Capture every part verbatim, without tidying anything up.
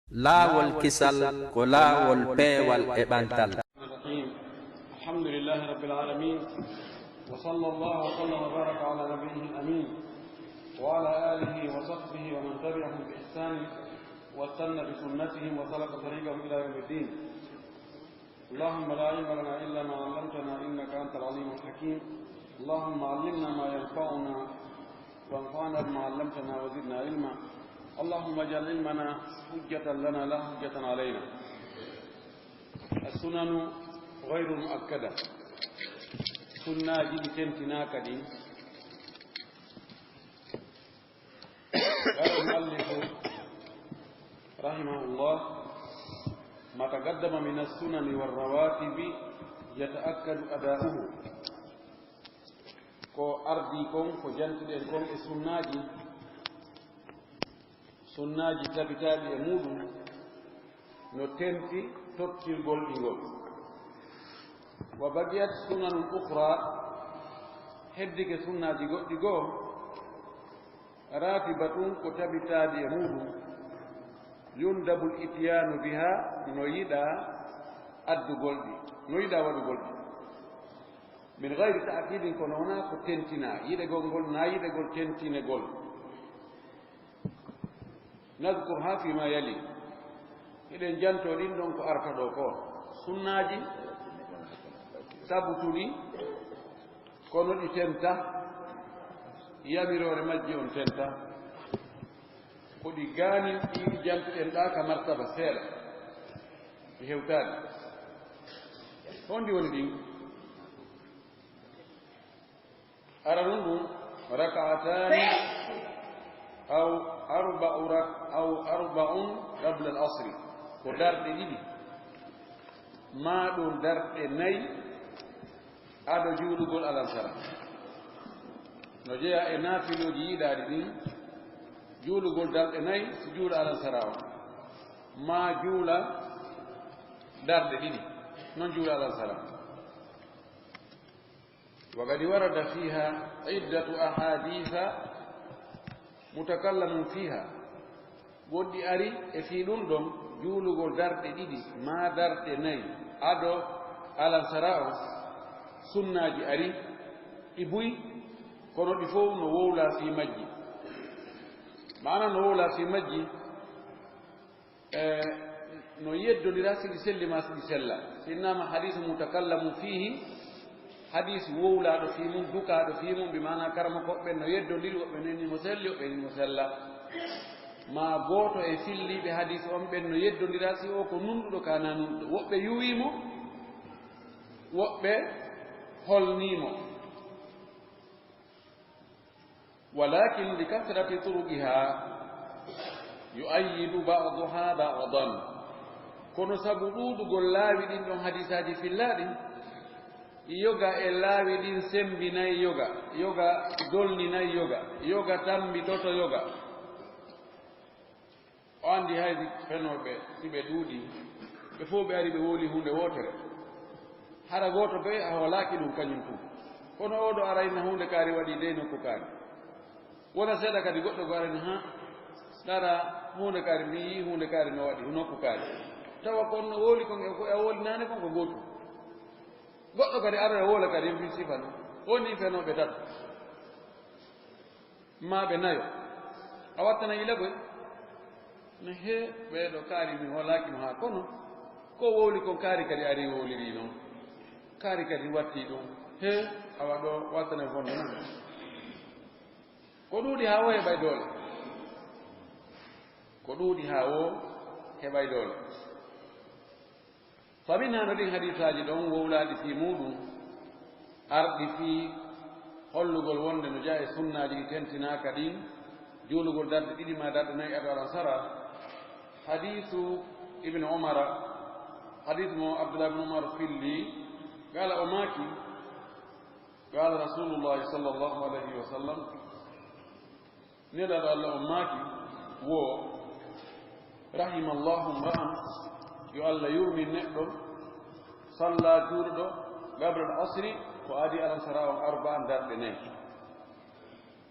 Laawol kisal ko laawol peewal e ɓantal. الرحيم. الحمد لله رب العالمين. وصلى الله وسلم وبارك على نبيه الأمين وعلى آله وصحبه ومن تبعهم بإحسان واستن بسنتهم وسلك طريقهم إلى يوم الدين. اللهم لا علم لنا إلا ما علمتنا إنك أنت العليم الحكيم. اللهم علمنا ما ينفعنا وانفعنا بما علمتنا وزدنا علما. اللهم اجعل علمنا حجة لنا لا حجة علينا. السنن غير المؤكدة. Sunnaaji ɗi tentinaaka ɗin. قال المؤلف رحمه الله: ما تقدم من السنن والرواتب يتأكد أداؤه. Ko ardii kon, ko jantuɗen kon e sunnaaji, sunnaaji tabitaaɗi e muuɗum, no tenti tottirgol ɗi ngol. وبقيت سنن أخرى, heddike sunnaaji goɗɗi goo, راتبة, ko tabitaaɗi e muuɗum, يندب الإتيان بها, no yiɗaa addugol ɗi, no yiɗaa waɗugol ɗi. من غير تأكيد, kono wonaa ko tentinaa, yiɗegol ngol naa yiɗegol tentinegol. نذكرها فيما يلي. Hiɗen jantoo ɗin ɗon ko arta ɗoo ko. Sunnaaji sabutuɗi, kono ɗi tenta, yamiroore majji on tenta. Ko ɗi gaanin ɗi jantuɗen ɗaa ka martaba seeɗa. Ɗi hewtaani. Honɗi woni ɗin? Aranun ɗun, ركعتان أو أربع رك-، أو أربع قبل العصر. Ko darɗe ɗiɗi, maa ɗun darɗe nay ado juulugol alansara. No jeyaa e naafilooji yiɗaaɗi ɗin, juulugol darɗe nay, si juula alansara on, maa juula darɗe ɗiɗi, non juula alansara. وقد ورد فيها عدة أحاديث متكلم فيها. Goɗɗi ari e fii ɗun ɗon, juulugol darɗe ɗiɗi maa darɗe nay ado alansara on, sunnaaji ari ɗi buy, kono ɗi fow no wowlaa fii majji. Maana no wowlaa fii majji, e, no yeddondira si ɗi selli maa si ɗi sella. Si innama hadiisu mutakallamu fiihi, hadiisu wowlaaɗo fii mun, dukaaɗo fii mun, bi maana karamokooɓe ɓen no yeddondiri, woɓɓe neni mo selli, woɓɓe neni mo sella. Maa gooto e filliiɓe hadiisu on ɓen no yeddondira si o ko nunɗuɗo kaa naa nunɗuɗo. Woɓɓe yuwii mo, woɓɓe holnii mo. ولكن لكثرة طرقها يؤيد بعضها بعضا. Kono sabu ɗuuɗugol laawi ɗin ɗon hadiisaaji fillaaɗi, yoga e laawi ɗin sembinay yoga, yoga dolninay yoga, yoga tammbitoto yoga. O anndi hay fenooɓe, si ɓe ɗuuɗii, ɓe fow ɓe ari ɓe wowlii huunde wootere. Hara gooto bee a hoolaaki ɗun kañun tun. Kono oo ɗoo aray na huunde kaari waɗii dey nokku kaari. Wona seeɗa kadi goɗɗo goo aray na, haa, ɗara huunde kaari, mi yi'ii huunde kaari no waɗi nokku kaari. Tawa kon no wowli kon e ko e wowlinaande kon ko gootum. Goɗɗo kadi aroya wowla kadi, mi sifa non. Woni fenooɓe tato. Maa ɓe nayo. A wattana ila koy. No hee, ɓee ɗoo kaari mi hoolaaki mo haa kono. Ko wowli kon kaari kadi ari wowlirii non. Kaari kadi wattii ɗun. Hee, awa ɗoo wattana fondo non. Ko ɗuuɗi haa woo heɓay doole. Ko ɗuuɗi haa woo heɓay doole. Faminaa no ɗin hadiisaaji ɗon wowlaaɗi fii muuɗum, arɗi fii hollugol wonde no jeyaa e sunnaaji ɗi tentinaaka ɗin, juulugol darɗe ɗiɗi maa darɗe nay ado alansara. Hadiisu Ibn Umara, hadiisu mo Abdullah ibn Umar filli, qaala o maaki, qaala Rasuulullaahi sallallaahu alayhi wa sallam, Nelaaɗo Alla on maaki, wo, "Rahima Allahu mra'an, yo Alla yurmin neɗɗo, salla juuluɗo, qabla al-asri, ko adii alansara on arba'an darɗe nay."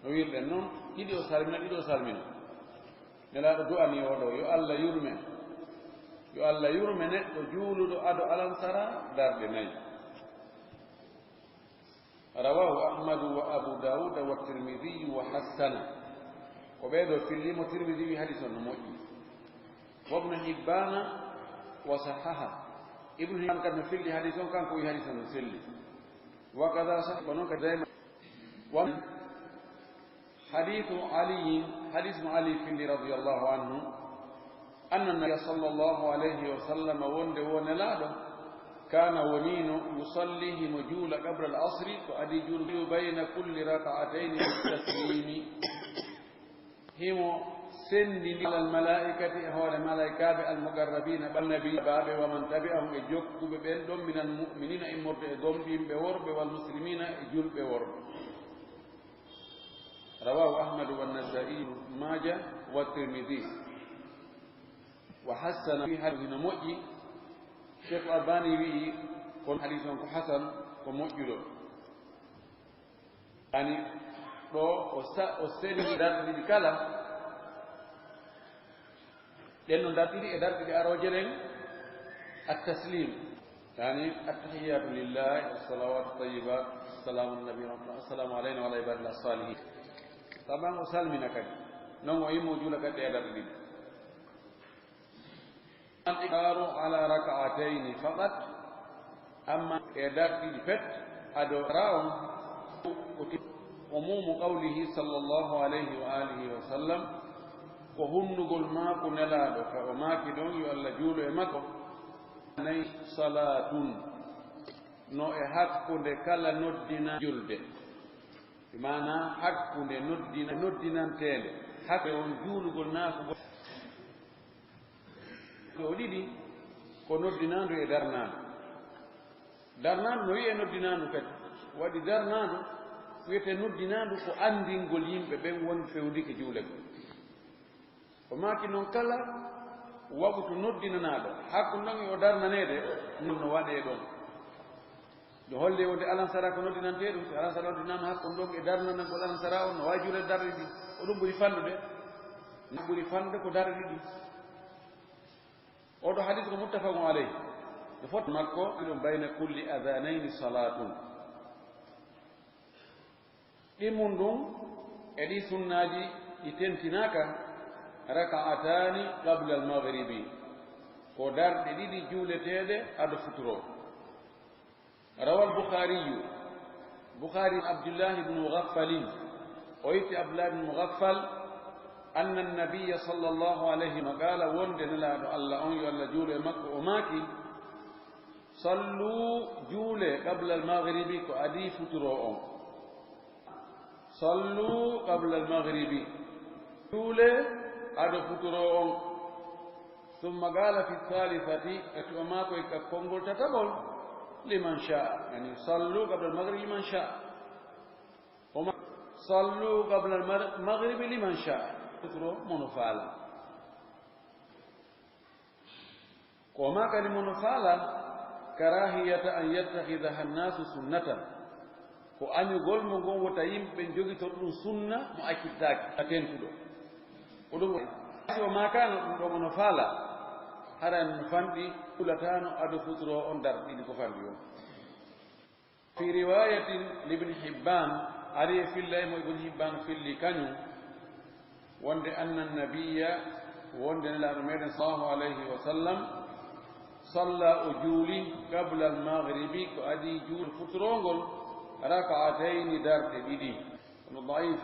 No wirɗen non, ɗiɗi o salmina, ɗiɗi o salmina. Nelaaɗo du'anii oo ɗoo, yo Alla yurmen. Yo Alla yurme neɗɗo juuluɗo ado alansaraa darɗe nay. Rawaahu Ahmadu wa Abu Daawuda wa Tirmidiyyu wa hassana. Ko ɓee ɗoo filli mo, Tirmidi wi'i hadiis on no moƴƴi. Wa Ibnu Hibbaana wa sahhaha. Ibnu Hibbaan kadi no filli hadiis on, kanko wi'i hadiis on no selli. Wa kadaa sahha, ko non kadi Zayma-, wa hadiisu Aliyyin, hadiis mo Ali filli radiyallahu anhu, anna nabiyya sallallahu alayhi wa sallam, wonde wo Nelaaɗo, kaana woniino, yusalli, himo juula, qabla al-asri, ko adii juulde, bayna kulli rak'atayni bit-tasliimi, himo senndindiri, alal malaa'ikati, e hoore malaa'ikaaɓe, al-muqarrabiina, ɓe Annabi, baaɓe, wa man tabi'ahum, e jokkuɓe ɓen ɗon, minal mu'miniina, immorde e gomɗinɓe worɓe, wal muslimiina, e julɓe worɓe. Rawaahu Ahmadu wa Nasaa'i, Maaja wa Tirmidi. Wa hassana, hadiis no moƴƴi. Sheikh Albani wi'i, kono hadiis on ko hasan, ko moƴƴuɗo. Ani ɗoo o sa-, o seli darɗe ɗiɗi kala. Ɗen no darɗe ɗiɗi e darɗe ɗiɗi arooje ɗen, at-taslim. Yani, at-tahiyyatu lillahi, as-salawatu tayyibat, assalamu ala nabi wa rahmatullah, assalamu alayna wa ala ibadillah salihin. Taban o salmina kadi. Non o immo juula kadi e darɗe ɗiɗi. Al-iqtaaru ala rak'atayni faqat, amma e darɗe ɗiɗi pet, ado raw, umumu qawlihi sallallahu alayhi wa alihi wa sallam, ko hunnugol maaku Nelaaɗo, ka o maaki ɗon, yo Alla juulu e makko, nay salaatun, no e hakkunde kala noddina julde. Bi maanaa hakkunde noddina-, noddinanteende, hakkunde on juulugol naa ko go-, ko ɗiɗi, ko noddinaandu e darnaandu. Darnaandu no wi'ee noddinaandu kadi. Waɗi darnaandu, wi'etee noddinaandu ko anndingol yimɓe ɓen won fewndike juulegol. O maaki non kala waqtu noddinanaaɗo, hakkunde on e o darnaneede, non no waɗee ɗon. No holli wonde alansaraa ko noddinantee ɗum, si alansaraa noddinaama hakkunde on e darnanagol alansaraa on, no waawi juuleede darɗe ɗiɗi. Ko ɗum ɓuri fanɗude. No ɓuri fanɗude ko darɗe ɗiɗi. Oo ɗoo hadiis ko muttafaqun alayhi. No foti makko, ɗum bayna kulli adhanayni salaatun. Ɗimmun ɗum e ɗii sunnaaji ɗi tentinaaka, raka'ataani qabla al-maghribi, ko darɗe ɗiɗi juuleteeɗe ado futuro. Rawal Bukhaariyu, Bukhaari, Abdullahi ibn Mughaffalin, o itti Abdullahi ibn Mughaffal, anna nabiyya sallallahu alayhi wa qaala, wonde Nelaaɗo Alla on, yo Alla juulu e makko, o maaki, sallu, juulee, qabla al-maghribi, ko adii futuro on. Sallu qabla al-maghribi. Juulee ado futuro on. Summa qaala fi thalithati, e tuma ko e ka konngol tataɓol, liman sha'a. Yani, sallu qabla al-maghribi liman sha'a. O ma-, sallu qabla al-mar-, maghribi liman sha'a. Futuro mo no faalaa. Ko o maakani mo no faalaa, karahiyata an yattakhidaha annaasu sunnatan. Ko añugol mo ngon wota yimɓe ɓen jogito ɗum sunna mo accitaaki, a tentuɗo. Ko ɗum o, si o maakaano ɗum ɗoo mo no faalaa, hara no fanɗi, hulataano ado futuro on darɗe ɗiɗi ko fanɗi on. Fi riwayatin li Ibn Hibban, ari e fillay mo Ibn Hibban filli kañum, wonde anna nabiyya, wonde Nelaaɗo meɗen sallallahu alayhi wa sallam, salla, o juuli, qabla al-maghribi, ko adii juul futurongol, raka'atayni, darɗe ɗiɗi. Kono da'if,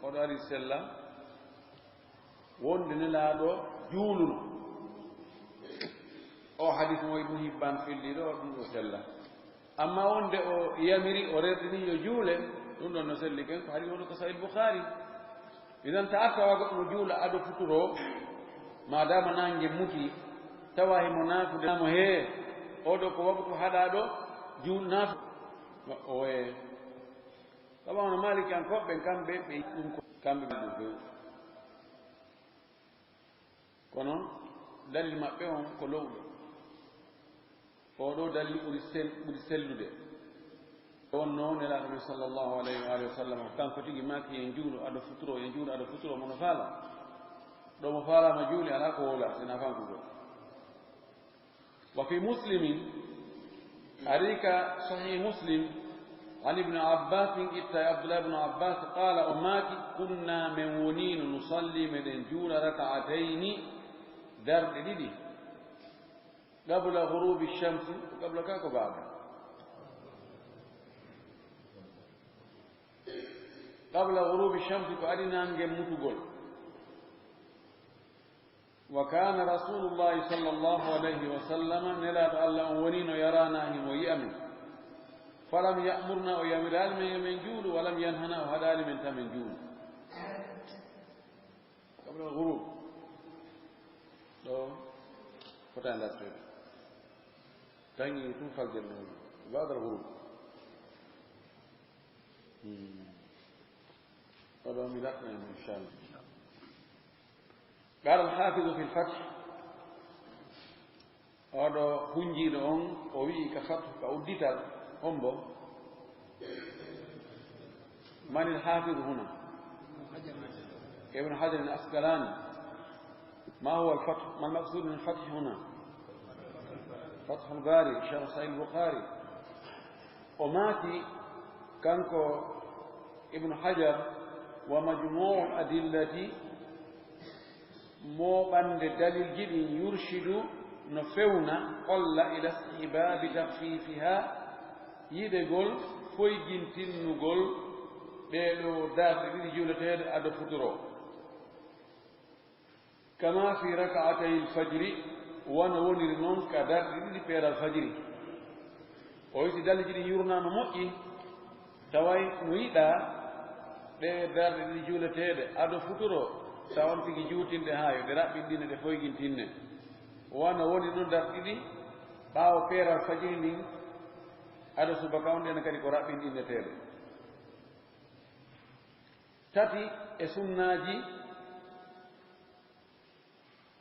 oɗo ari sella. Wonde Nelaaɗo juuluno. O hadis mo Ibn Hibban filli ɗoo, ɗum ɗoo sella. Amma wonde o yamiri, o rerɗini yo juule, ɗum ɗon no selli ken, ko hadis wonde ko Sahih Bukhari. Idan ta arta wa goɗɗo no juula ado futuro, maadaama naange muti, tawa himo naafude, mo hee, oo ɗoo ko waqtu haɗaaɗo juul naafu-, o e Sabu hono Maalikiyankooɓe ɓen, kamɓe ɓe ɗum ko kamɓe ɓe ɗum few. Kono dalil maɓɓe on ko lowɗo. Oo ɗoo dalil ɓuri sel-, ɓuri sellude. Ɗon no Nelaaɗo men sallallahu alayhi wa alihi wa sallam, kanko tigi maaki, "Yen juulu ado futuro, yen juulu ado futuro, mo no faala." Ɗo mo faalaama juuli, alaa ko wowla, sinaa fankugol. وفي مسلم، أريك صحيح مسلم، عن ابن عباس، إتا عبد الله بن عباس، قال، أماكي، كنا من ونين نصلي من جول ركعتين، درد ديدي، قبل غروب الشمس، قبل كاكو بعد. قبل غروب الشمس، ko adinaa ngen mutugol. وكان رسول الله صلى الله عليه وسلم، Nelaaɗo Alla on wonii no يرانا himo yi'a men. فلم يأمرنا، o yamiraali men yo men juulu, ولم ينهنا، o haɗaali men ta men juulu. قبل الغروب. Ɗo fotaani dartoyde. Taŋi tun faljere no woni. بعد الغروب. Hmm. Oɗo mi raɓɓina mo, inchallah. قال الحافظ في الفتح، oɗo hunjiiɗo on, o wi'i ka Fathu, ka uddital, hombo? من الحافظ هنا؟ ابن حجر العسقلاني. ما هو الفتح؟ ما المقصود من الفتح هنا؟ فتح الباري، شرح صحيح البخاري. O maaki, kanko Ibnu Hajar, ومجموع الأدلة، mooɓande dalilji ɗin, يرشد، no fewna, holla, إلى استحباب تخفيفها، yiɗegol foygintinnugol ɗee ɗoo darɗe ɗiɗi juuleteeɗe ado futuro. كما في ركعتي الفجر، wano woniri non ka darɗe ɗiɗi peeral fajiri. O wi'i si dalilji ɗin yurnaama moƴƴi, taway no yiɗaa ɗee darɗe ɗiɗi juuleteeɗe ado futuro, tawa on tigi juutinɗe haa yo ɗe raɓɓinɗine, ɗe foygintinne. Wano woniri non darɗe ɗiɗi ɓaawo peeral fajiri ndin, ado subaka on, ɗen kadi ko raɓɓinɗinneteeɗe. Tati e sunnaaji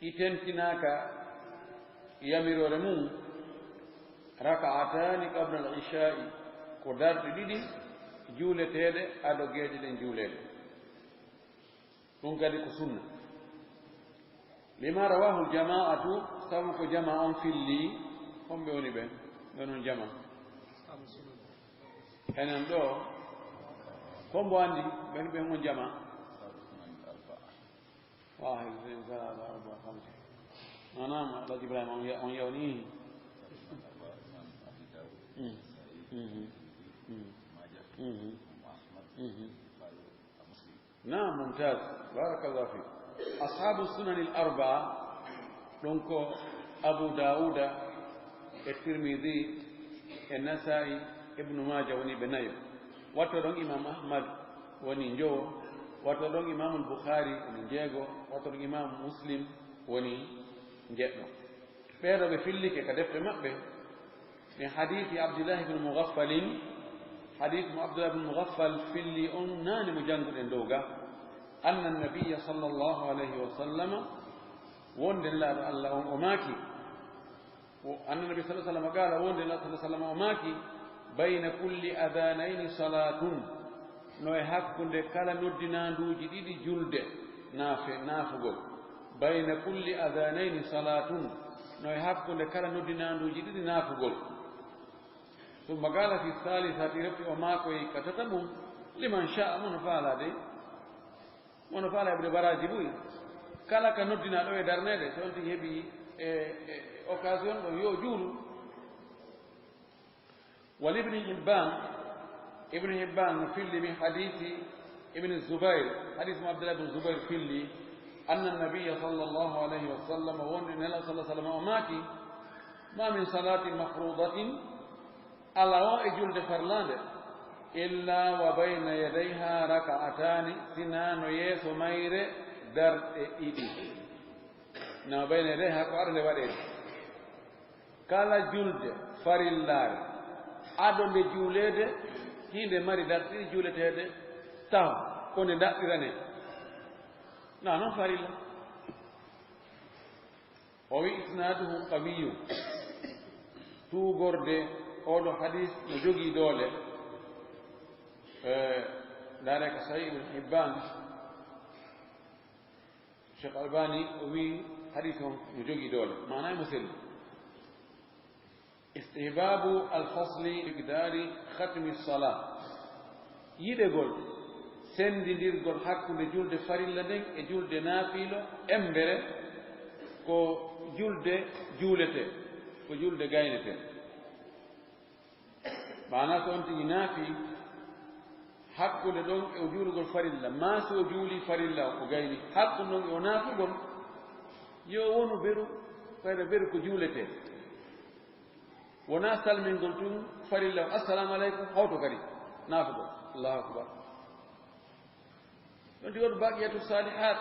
ɗi tentinaaka yamiroore mun, ركعتان قبل العشاء، ko darɗe ɗiɗi juuleteeɗe ado geeƴe ɗen juuleede. Ɗun kadi ko sunna. لما رواه الجماعة، sabu ko jamaa on filli. Homɓe woni ɓen? Ɓen on jamaa. Enen ɗoo, hombo anndi ɓen, ɓen on jamaa? واحد، اثنين، ثلاثة، أربعة، خمسة. Maanaam, Alhaji Ibrahima, on ya-, on yawni. Mm, mhm, mm, mhm, mhm. Naam, mumtaz. Barakallahu fik. Ashaabu sunanil arbaa, ɗun ko Abu Daawuda e Tirmidi e Nasaa'i, Ibnu Maaja woni ɓe nayo. Watto ɗon Imaam Ahmad woni njowo, watto ɗon Imaamul Bukhaari woni njeego, watto ɗon Imaamu Muslim woni njeɗɗo. Ɓee ɗoo ɓe fillike ka defte maɓɓe, min hadiisi Abdillahi ibn Mughaffalin, hadiis mo Abdullah ibn Mughaffal filli on naane mo jannguɗen dow ga, anna nabiyya sallallahu alayhi wa sallama, wonde Nelaaɗo Alla on o maaki, o, anna nabi sallallahu alayhi wa sallam qaala, wonde Nelaaɗo sallallahu alayhi wa sallam o maaki, bayna kulli adhaanayni salaatun, no e hakkunde kala noddinaanduuji ɗiɗi julde, naafe, naafugol. Bayna kulli adhaanayni salaatun, no e hakkunde kala noddinaanduuji ɗiɗi naafugol. Summa qaala fi saalisati, refti o maakoy ka tataɓun, liman sha'a, mo no faalaa dey. Mo no faalaa heɓude baraaji buy. Kala ka noddinaa ɗoo e darneede, so on tigi heɓii e, e occasion ɗoo, yo juulu. Wa li Ibni Hibbaan, Ibnu Hibbaan no filli min hadiisi Ibni Zubayr, hadiis mo Abdullah ibn Zubayr filli, anna nabiyya sallallahu alayhi wa sallam, wonde Nelaaɗo sallallahu alayhi wa sallam o maaki, maa min salaatin mafruudatin, alaa woo e julde farlaande, illaa wa bayna yadayhaa raka'ataani, sinaa no yeeso mayre darɗe ɗiɗi. Na bayna yadayhaa ko arde waɗeede. Kala julde farillaare, ado nde juuleede, hinde mari darɗe ɗiɗi juuleteeɗe taho, ko nde daɗɗiranee. Na non farilla. O wi, isnaaduhu qawiyyun. Tuugorde oo ɗoo hadiis no jogii doole. Eh, ndaaree ka Sahih Ibn Hibbaan. Cheikh Albani o wi'i hadiis on no jogii doole, maanaa mo selli. Istihbaabu al-fasli miqdaari khatmi salaa. Yiɗegol senndindirgol hakkunde julde farilla nden e julde naafiilo embere ko julde juuletee, ko julde gaynetee. Maanaa so on tigi naafi hakkunde ɗon e o juulugol farilla, maa si o juulii farilla o gayni hakkunde ɗon e o naafugol, yo wonu beru, fayda beru ko juuletee. Wonaa salmingol tun farilla, "Assalaamu aleykum," hawto kadi naafugol. Allahu akbar. Ɗon tigi waɗu baqiyatu saalihaat.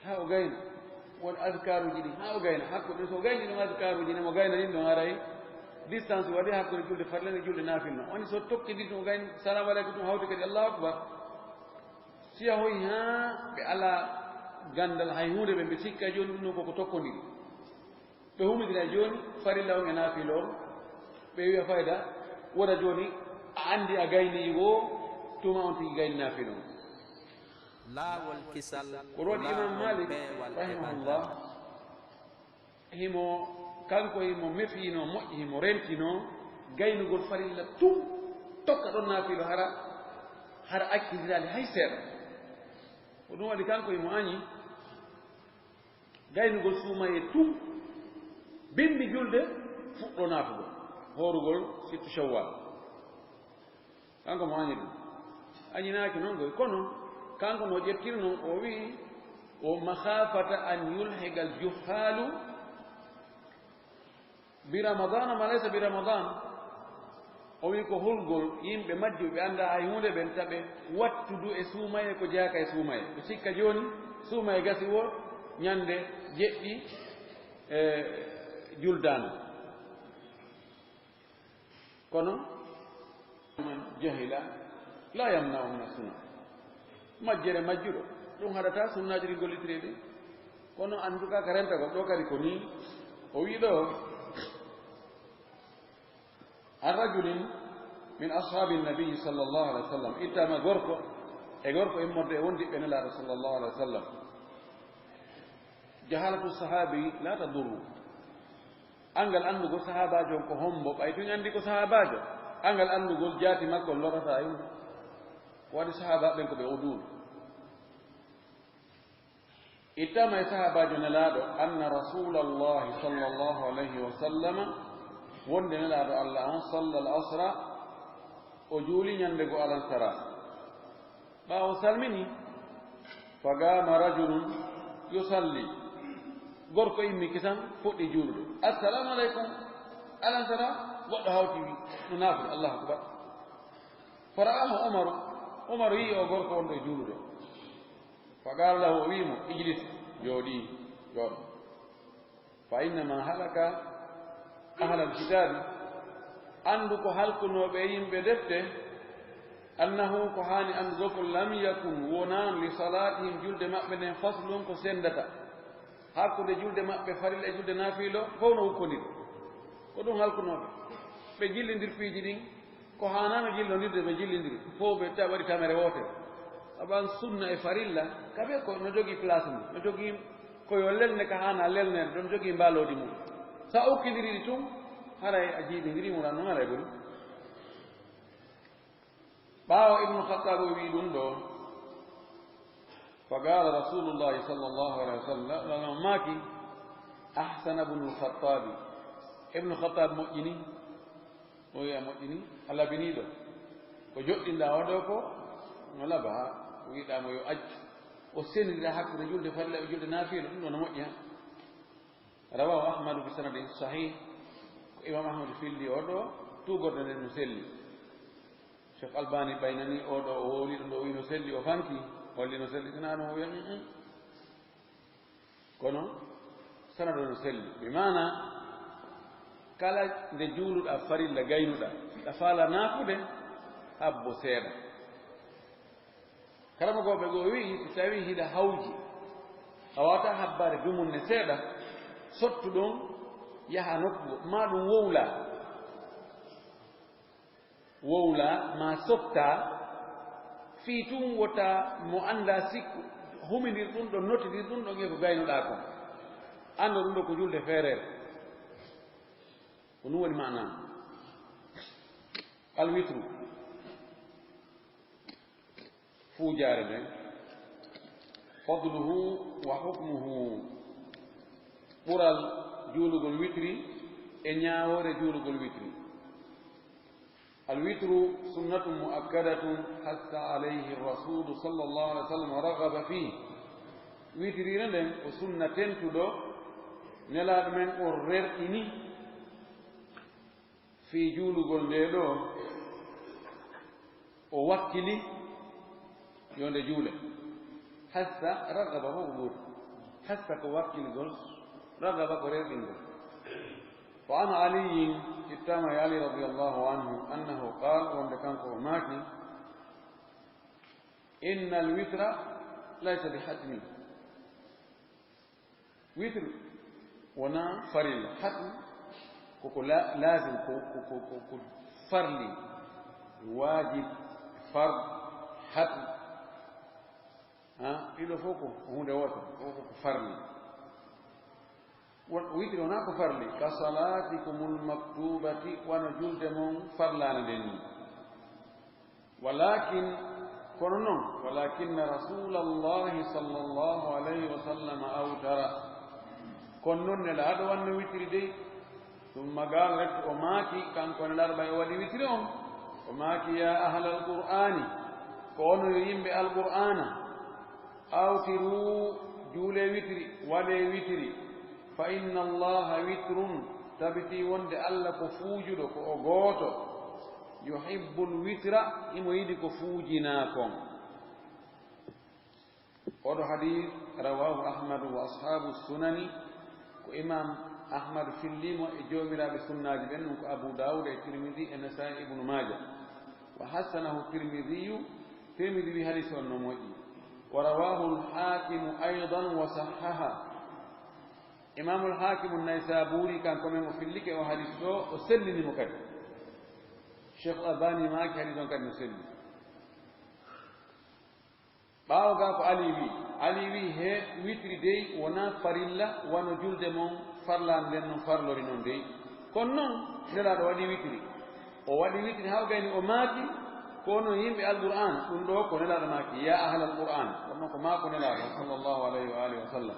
Haa o gayna. Won adkaaruuji ɗin. Haa o gayna. Hakkunde so o gayni ɗon adkaaruuji ɗin, mo gayna ɗin ɗon haray distance waɗi hakkunde julde farilla e julde naafila. Woni so tokkidi tun o gayni, "Salaamu aleykum," tun hawti kadi, "Allahu akbar." Si yahoyi haa ɓe alaa ganndal hay huunde ɓe, ɓe sikka jooni ɗum ɗon koko tokkondiri. Ɓe humidira jooni farilla on e naafila on, ɓe wi'a fayda, wota jooni a anndi a gayni woo, tuma on tigi gayni naafila on. Laawol kisal. Ko ɗon Imam Malik, rahimahullah, himo, kanko himo mefiino moƴƴi, himo rentinoo gaynugol farilla tun, tokka ɗon naafila hara, hara accindiraali hay seeɗa. Ko ɗum waɗi kanko himo añi gaynugol suumayee tun, bimbi julde fuɗɗo naafugol, hoorugol sittu Shawwal. Kanko mo añi ɗum. Añinaaki non koy, kono kanko no ƴettiri non, o wi'i, o, "Makhaafata an yulhiqa al-juhhaalu bi Ramadaan ma laysa bi Ramadaan." O wi'i ko hulgol yimɓe majjuɓe ɓe anndaa hay huunde, ɓen taɓe wattudu e suumayee ko jeyaaka e suumayee. Ɓe sikka jooni suumayee gasi woo ñande jeɗɗi, e, juldaano. Kono, "Man jahila la yamna'u min as-sunan." Majjere majjuɗo, ɗum haɗataa sunnaaji ɗi gollitireeɗi. Kono, en tout cas, ka rentagol ɗoo kadi ko nii. O wi'i ɗoo, "An rajulin min ashaabi nabi sallallahu alaihi wasallam." Ittama gorko, e gorko immorde e wondiɓɓe Nelaaɗo sallallahu alaihi wasallam. Jahalatu sahabi la tadurru. Angal anndugol sahaabaajo on ko hombo, ɓay tun anndi ko sahaabaajo, angal anndugol jaati makko on lorataa yimɓe. Ko waɗi sahaabaaɓe ɓen ko ɓe udul. Ittama e sahaabaajo Nelaaɗo, anna Rasuulallahi sallallahu alayhi wa sallama, wonde Nelaaɗo Allah on, salla al-asra, o juuli ñande goo alansara. Ɓaawo salmini, faqaama rajulun yusalli. Gorko immi kisan, fuɗɗi juulude. "Assalaamu aleykum." Alansara, goɗɗo hawti wi-, no naafude, Allahu akbar. Fara'aahu Umaru, Umaru yi'i o gorko on ɗo e juulude. Faqaala lahu, o wi'i mo, "Ijlis, jooɗi, jooɗo." Fa inna ma halaka ahlal kitaabi, anndu ko halkunoo ɓe yimɓe defte, annahu, ko haani anndugol ko, lam yakun, wonaano, li salaatihim, julde maɓɓe nden, faslun, ko senndata hakkunde julde maɓɓe farilla e julde naafiilo, fow no hukkondiri. Ko ɗum halkunoo ɓe. Ɓe jillindiri piiji ɗin, ko haanaano jillondirde ɓe jillindiri, fow ɓe ta-, waɗi tamere wootere. Sabu an sunna e farilla, ka ɓe ko no jogii place mum, no jogii ko yo lelne ka haanaa lelneede, ɗon jogii mbaaloodi mum. So a ukkindiri ɗi tun, haray a jiiɓindiri mo, ɗan non haray boni. Ɓaawo Ibnu Khattaab o wi'i ɗum ɗoo, fa qaala Rasuulullaahi sallallaahu alayhi wa sallam, Nulaaɗo maaki, ahsana Ibnul Khattaabi. Ibnu Khattaab moƴƴini, o wi'a moƴƴini, a labiniiɗo. Ko joɗɗinɗaa oo ɗoo ko no laba, ko wi'ɗaa mo yo accu. O senndira hakkunde julde farilla e julde naafiila, ɗum ɗoo no moƴƴi han. Rawaahu Ahmadu bi sanadin sahiih, ko Imaam Ahmadu filli oo ɗoo, tuugorde nden no selli. Sheikh Albani ɓaynanii oo ɗoo, o wowli ɗum ɗoo, o wi'i no selli, o fanki, holli no selli, sinaa ɗum o wi'a, "Mm, mm." Kono sanad on no selli. Bi maana, kala nde juuluɗaa farilla gaynuɗaa, ɗa faalaa naafude, habbo seeɗa. Karamokooɓe goo wi'i, si tawii hiɗa hawji, a waawataa habbaade dumunne seeɗa, sottu ɗon, yaha nokku goo, maa ɗum wowlaa. Wowlaa, maa sottaa, fii tun wota mo anndaa sikku, humindir ɗum ɗon, nottindir ɗum ɗon e ko gaynuɗaa kon. Annda ɗum ɗoo ko julde feereere. Ko ɗun woni maanaa. Al witru, fuujaare nden, fadluhu wa hukmuhu, ɓural juulugol witri e ñaawoore juulugol witri. Al witru sunnatun muakkadatun hassa alayhi rasulu sallallahu alaihi wasallam wa raghaba fihi. Witriire nden ko sunna tentuɗo, Nelaaɗo men on rerɗini fii juulugol ndee ɗoo, o wakkili yo nde juule. Hassa, raghaba fof ko gootum. Hassa ko wakkilgol, raghaba ko rerɗingol. Wa an Aliyyin, ittaama e Ali radiyallahu anhu, annahu qaal, wonde kanko o maaki, inna al witra laysa bi hatmi. Witr wonaa farilla. Hatm ko ko la-, laazim, ko, ko, ko, ko, ko farli, waajib, fard, hatm. Ha, ɗiɗo fof ko, ko huunde wootere, ko, ko, ko farli. Won, witri wonaa ko farli, ka salaatikumul maktubati, wano julde mon farlaande nden ni. Walakin, kono non, walakinna Rasulallahi sallallahu alayhi wa sallam awtara. Kono non Nelaaɗo wanno witri dey. Summa qaala, rek o maaki, kanko Nelaaɗo ɓay o waɗi witri on. O maaki, ya ahlal Qur'aani, ko onon yo yimɓe Alqur'aana. Awtiru, juulee witri, waɗee witri. Fa inna Allaha witrun, tabitii wonde Alla ko fuujuɗo, ko o gooto. Yuhibbul witra, himo yiɗi ko fuujinaa kon. Oɗo hadiis, rawaahu Ahmadu wa ashaabu sunani, ko Imaam Ahmad fillii mo e joomiraaɓe sunnaaji ɓen, ɗun ko Abu Daawuda e Tirmidi e Nasaa'i e Ibnu Maaja. Wa hassanahu Tirmidiyu, Tirmidi wi'i hadiis on no moƴƴi. Wa rawaahu al-Haakimu aydan wa sahhaha. Imaamul Haakimu Naysaabuuri, kanko men o fillike o hadiis ɗoo, o sellini mo kadi. Sheikh Albani maaki hadiis on kadi no selli. Ɓaawo gaa ko Ali wi'i. Ali wi'i, he witri dey wonaa farilla wano julde mon farlaande nden non farlori non dey. Kono non, Nelaaɗo waɗi witri. O waɗi witri haa o gayni o maaki, ko onon yimɓe Alqur'aana, ɗun ɗoo ko Nelaaɗo maaki, ya ahlal Qur'aan. Kono non ko maako Nelaaɗo, sallallahu alayhi wa alihi wa sallam.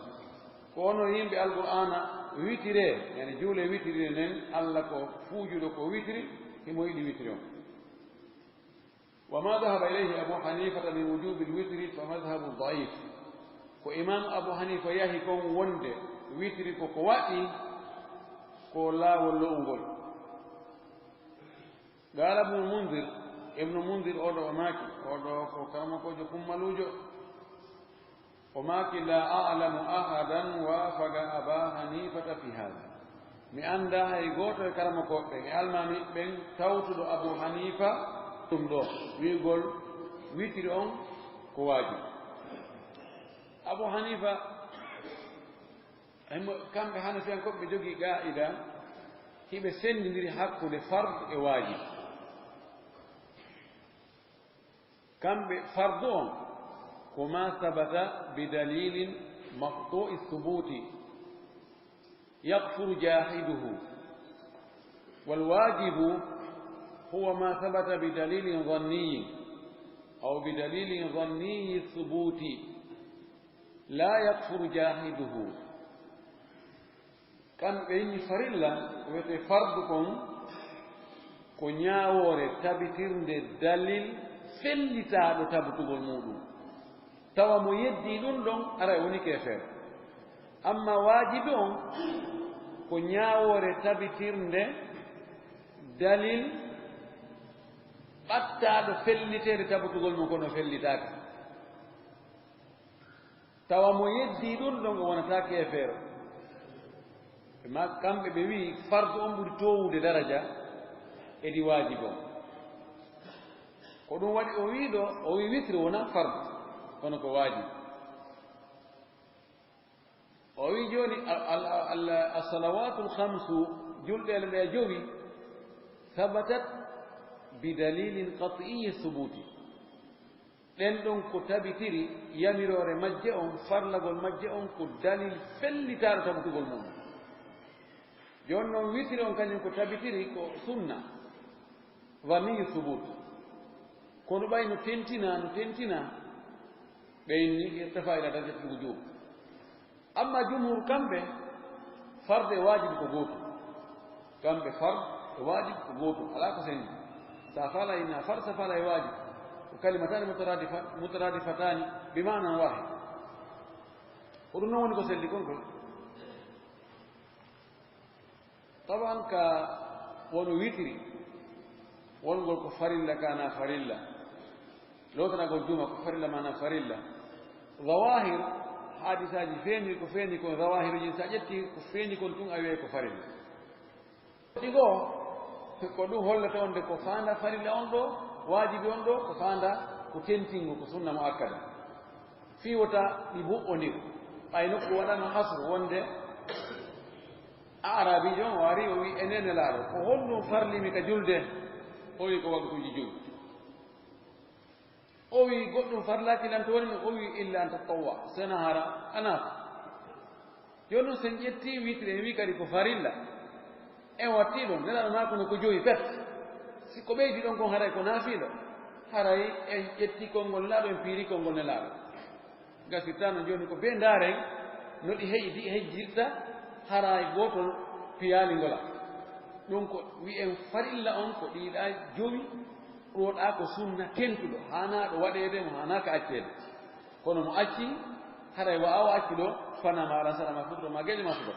Ko onon yimɓe Alqur'aana, witiree, yani juulee witiree nden, Alla ko fuujuɗo ko witri, himo yiɗi witri on. Wa ma dhahaba ilayhi Abu Hanifata min wujubil witri fa madhhabu da'if. Ko Imam Abu Hanifa yahi kon wonde witri ko ko waɗi, ko laawol lo'ungol. Qaala Ibnu Munzir, Ibnu Munzir oo ɗoo o maaki, oo ɗoo ko karamokoojo kummaluujo. O maaki, "La a'lamu ahadan wafaqa Aba Hanifata fi hadha." Mi anndaa hay gooto e karamokooɓe ɓen, e almaami ɓen, tawtuɗo Abu Hanifa ɗum ɗoo, wi'ugol witiri on ko waajibi. Abu Hanifa, himo, kamɓe Hanafiyankooɓe ɓe jogii qaa'ida, hiɓe senndindiri hakkunde fardu e waajibi. Kamɓe, fardu on ko ma sabata bi dalilin maqtu'i thubuti yakfuru jahiduhu, wal wajibu huwa ma sabata bi dalilin dhanniyin aw bi dalilin dhanniyi thubuti la yakfuru jahiduhu. Kamɓe inni farilla, ko wi'etee fardu kon, ko ñaawoore tabitirnde dalil fellitaaɗo tabutugol muuɗum. Tawa mo yeddii ɗun ɗon, aray woni keefeero. Amma waajibi on, ko ñaawoore tabitirnde dalil ɓattaaɗo felliteede tabutugol mum, kono fellitaaka. Tawa mo yeddii ɗun ɗon, o wonataa keefeero. Ɓe ma-, kamɓe ɓe wi'i fardu on ɓuri toowude daraja e ɗi waajibi on. Ko ɗun waɗi o wi'i ɗoo, o wi'i witri wonaa fardu, kono ko waajibi. O wi'i jooni, al-, al-, al-, as-salawaatul khamsu, julɗeele ɗe jowi, sabatat bi dalilin qat'iyyi thubuti. Ɗen ɗon ko tabitiri yamiroore majje on, farlagol majje on, ko dalil fellitaaɗo tabutugol mum. Yon non witiri on kañum ko tabitiri ko sunna, zanniyu subut. Kono ɓay no tentina, no tentina, ɓe inni irtafa ila darajati wujub. Amma jumhur kamɓe, farde e wajibi ko gootum. Kamɓe farde e wajibi ko gootum, alaa ko sendi. Sa faalay na farde, sa faalay wajibi. Ko kalimatani mutaradifa-, mutaradifatani bi ma'nan wahid. Ko ɗum non woni ko selli kon kon. Taban ka wono witiri, wongol ko farilla ka na farilla. Lootanagol juma ko farilla ma na farilla. Zawahir, hadisaaji feeñi ko feeñi kon, zawahiruji sa ƴetti ko feeñi kon tun a wi'ay ko farilla. Ɗi goo, ko ɗum hollata on de ko faanda farilla on ɗoo, waajibi on ɗoo, ko faanda ko tentingo, ko sunna muakkada. Fii wota ɗi bu'ondir. Ɓay nokku waɗano hasru wonde a arabiijo on o ari o wi'i, "Enen Nelaaɗo, ko honɗum farlimi ka julde?" O wi'i, "Ko waqtuuji jowi." O wi'i, "Goɗɗum farlaaki lan to woni?" O wi'i, "Illa an tatawwa, sena hara a naata." Jooni non, sen ƴetti witiri, en wi'i kadi ko farilla. En watti ɗon, Nelaaɗo maaki no ko jowi pet. Si ko ɓeydi ɗon kon haray ko naafila. Haray en ƴetti konngol Nelaaɗo, en piiri konngol Nelaaɗo. Gasirta non jooni ko bee ndaaren no ɗi heƴi-, ɗi hejjirta, haray gootol piyaali ngola. Ɗum ko wi'en farilla on ko ɗiiɗaa jowi, ɗuwoɗaa ko sunna tentuɗo, haanaaɗo waɗeede mo, haanaaka acceede. Kono mo acci, haray wa awa accuɗo, fana ma aran saɗa ma fuɗɗo ma geƴe ma fuɗɗo.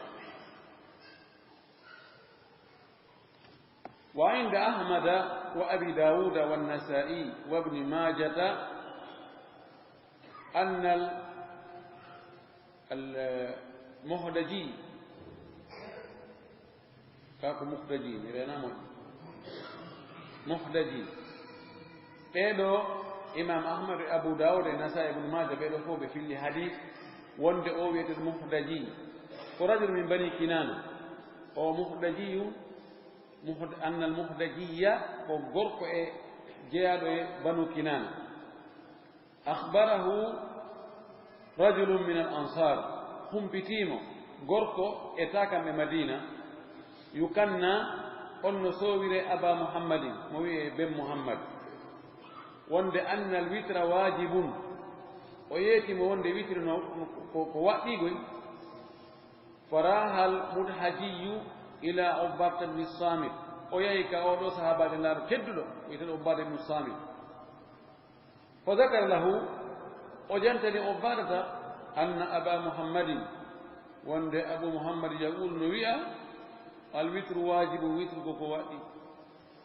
وعند أحمد وأبي داود والنسائي وابن ماجة أن ال-، المهدجي، ka ko muhdaji, mi reena moƴƴi. Muhdaji. Ɓee ɗoo, Imam Ahmad e Abu Dawud e Nasaa'i, Ibn Maaja, ɓee ɗoo fof ɓe filli hadis wonde o wi'ete muhdaji. Ko rajul min Bani Kinaana. O muhdajiyu, muhd-, annal muhdajiya ko gorko e jeyaaɗo e Banu Kinaana. Akhbarahu rajulun min al ansar, humpitii mo gorko e taakam e Madiina, yukanna, on no soowiree Aba Muhammadin, mo wi'ee Ben Muhammad, wonde annal witra waajibun, o yeeti mo wonde witri no ko, ko waɗɗiigoy. Farahal mudhajiyyu ila Ubbadata bni Saamit, o yahi ka oo ɗoo sahaabaajo Nelaaɗo tedduɗo, wi'eteeɗo Ubbada ibnu Saamit. Fa zakara lahu, o jantani Ubbadata, anna Aba Muhammadin, wonde Abu Muhammad yaqul no wi'a, al witru waajibun, witru ko ko waɗɗi.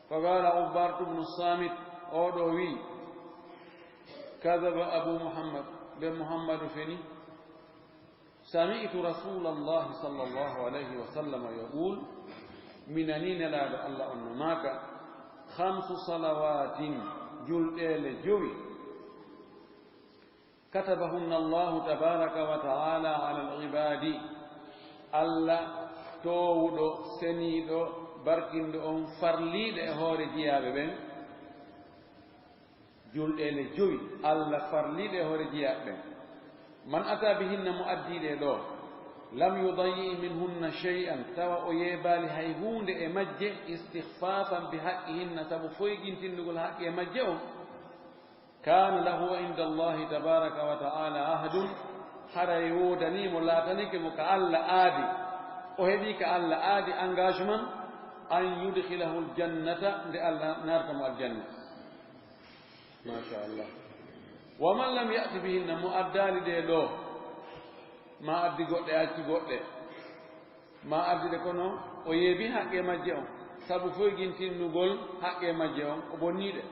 Fa qala Ubbadatu bnu Saamit, oo ɗoo wi'i, kadaba Abu Muhammad, Ben Muhammadu feni. Sami'tu Rasuulallahi sallallahu alayhi wa sallam yaqul, mi nanii Nelaaɗo Alla on no maaka, khamsu salawaatin, julɗeele jowi, katabahunna Allahu tabaaraka wa ta'aala alal ibaadi, Alla toowuɗo, seniiɗo, barkinɗo on, farliiɗe e hoore jiyaaɓe ɓen. Julɗeele jowi Alla farliiɗe e hoore jiyaaɓe ɓen. Man ataa bihinna, mo addii ɗe ɗoo, lam yudayyi minhunna shay'an, tawa o yeebaali hay huunde e majje, istikhfaafan bi haqqihinna, sabu foygintinnugol haqqe majje on, kaana lahu inda Allahi tabaaraka wa ta'aala ahdun, haray woodanii mo, laatanike mo ka Alla aadi, o heɓii ka Alla aadi engagement, an yudkhilahul jannata, nde Alla naarta mo aljanna. Masha Allah. Wa man lam ya'ti bihinna, mo addaali ɗe ɗoo, ma addi goɗɗe, acci goɗɗe, ma addi ɗe kono o yeebi haqqe majje on, sabu foygintinnugol haqqe majje on, o bonnii ɗe.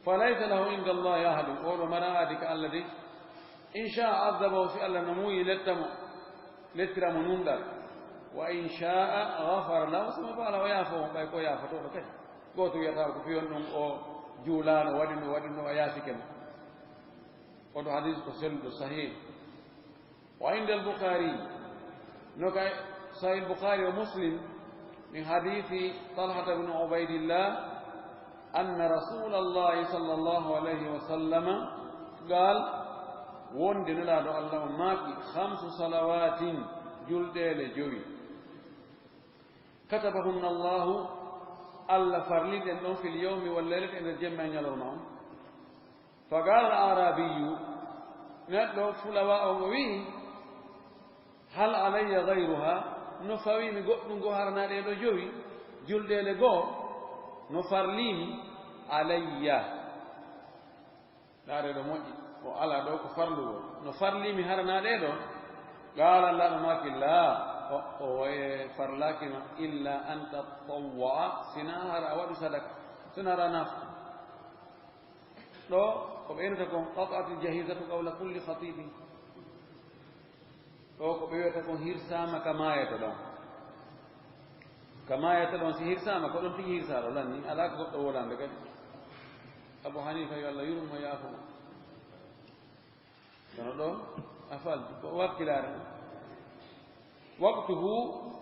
Fa laysa lahu inda Allahi ahadun, oo ɗoo mara aadi ka Alla de. In sha'a adhabahu, si Alla no muuyi letta mo, lettira mo nunɗal. Wa in sha'a ghafara lahu, si mo faala o yaafo mo, ɓay ko yaafotooɗo kadi. Gooto wi'ataa ko fii on ɗum o juulaano, waɗi no, waɗi no, o yaafike mo. Oɗo hadiis ko selluɗo, sahih. Wa inda al-Bukhari, no ka Sahih al-Bukhari wa Muslim, min hadiisi Talhata bin Ubaydillah, anna Rasuulallahi sallallahu alayhi wa sallam qaal, wonde Nelaaɗo Alla on maaki, khamsu salawaatin, julɗeele jowi. كتبهن الله, Alla farlii ɗen ɗon, في اليوم والليلة, e nder jemma e ñalawma on. فقال الأعرابي, neɗɗo fulawa on o wi'i, هل علي غيرها؟ No fawii mi goɗɗun goo hara hinaa ɗee ɗoo jowi? Julɗeele goo no farlii mi? علي. Ndaaree ɗoo moƴƴi, o alaa ɗoo ko farlugol. No farlii mi hara hinaa ɗee ɗoo? قال, Laaɗo maaki, لا, o, o e farlaaki ma, إلا أن تطوع, sinaa hara a waɗu sadaka, sinaa hara a naaftu. Ɗoo, ko ɓe innata kon, قطعت الجهيزة قول كل خطيب. Ɗoo ko ɓe wi'ata kon hirsaama ka maayata ɗon. Ka maayata ɗon, si hirsaama, ko ɗon tigi hirsaa ɗoo, lanni, alaa ko goɗɗo wolande kadi. Abu Hanifa, yo Alla yurmo, yaafo mo. Kono ɗoo, a faldi, ko wakkilaare. وقته,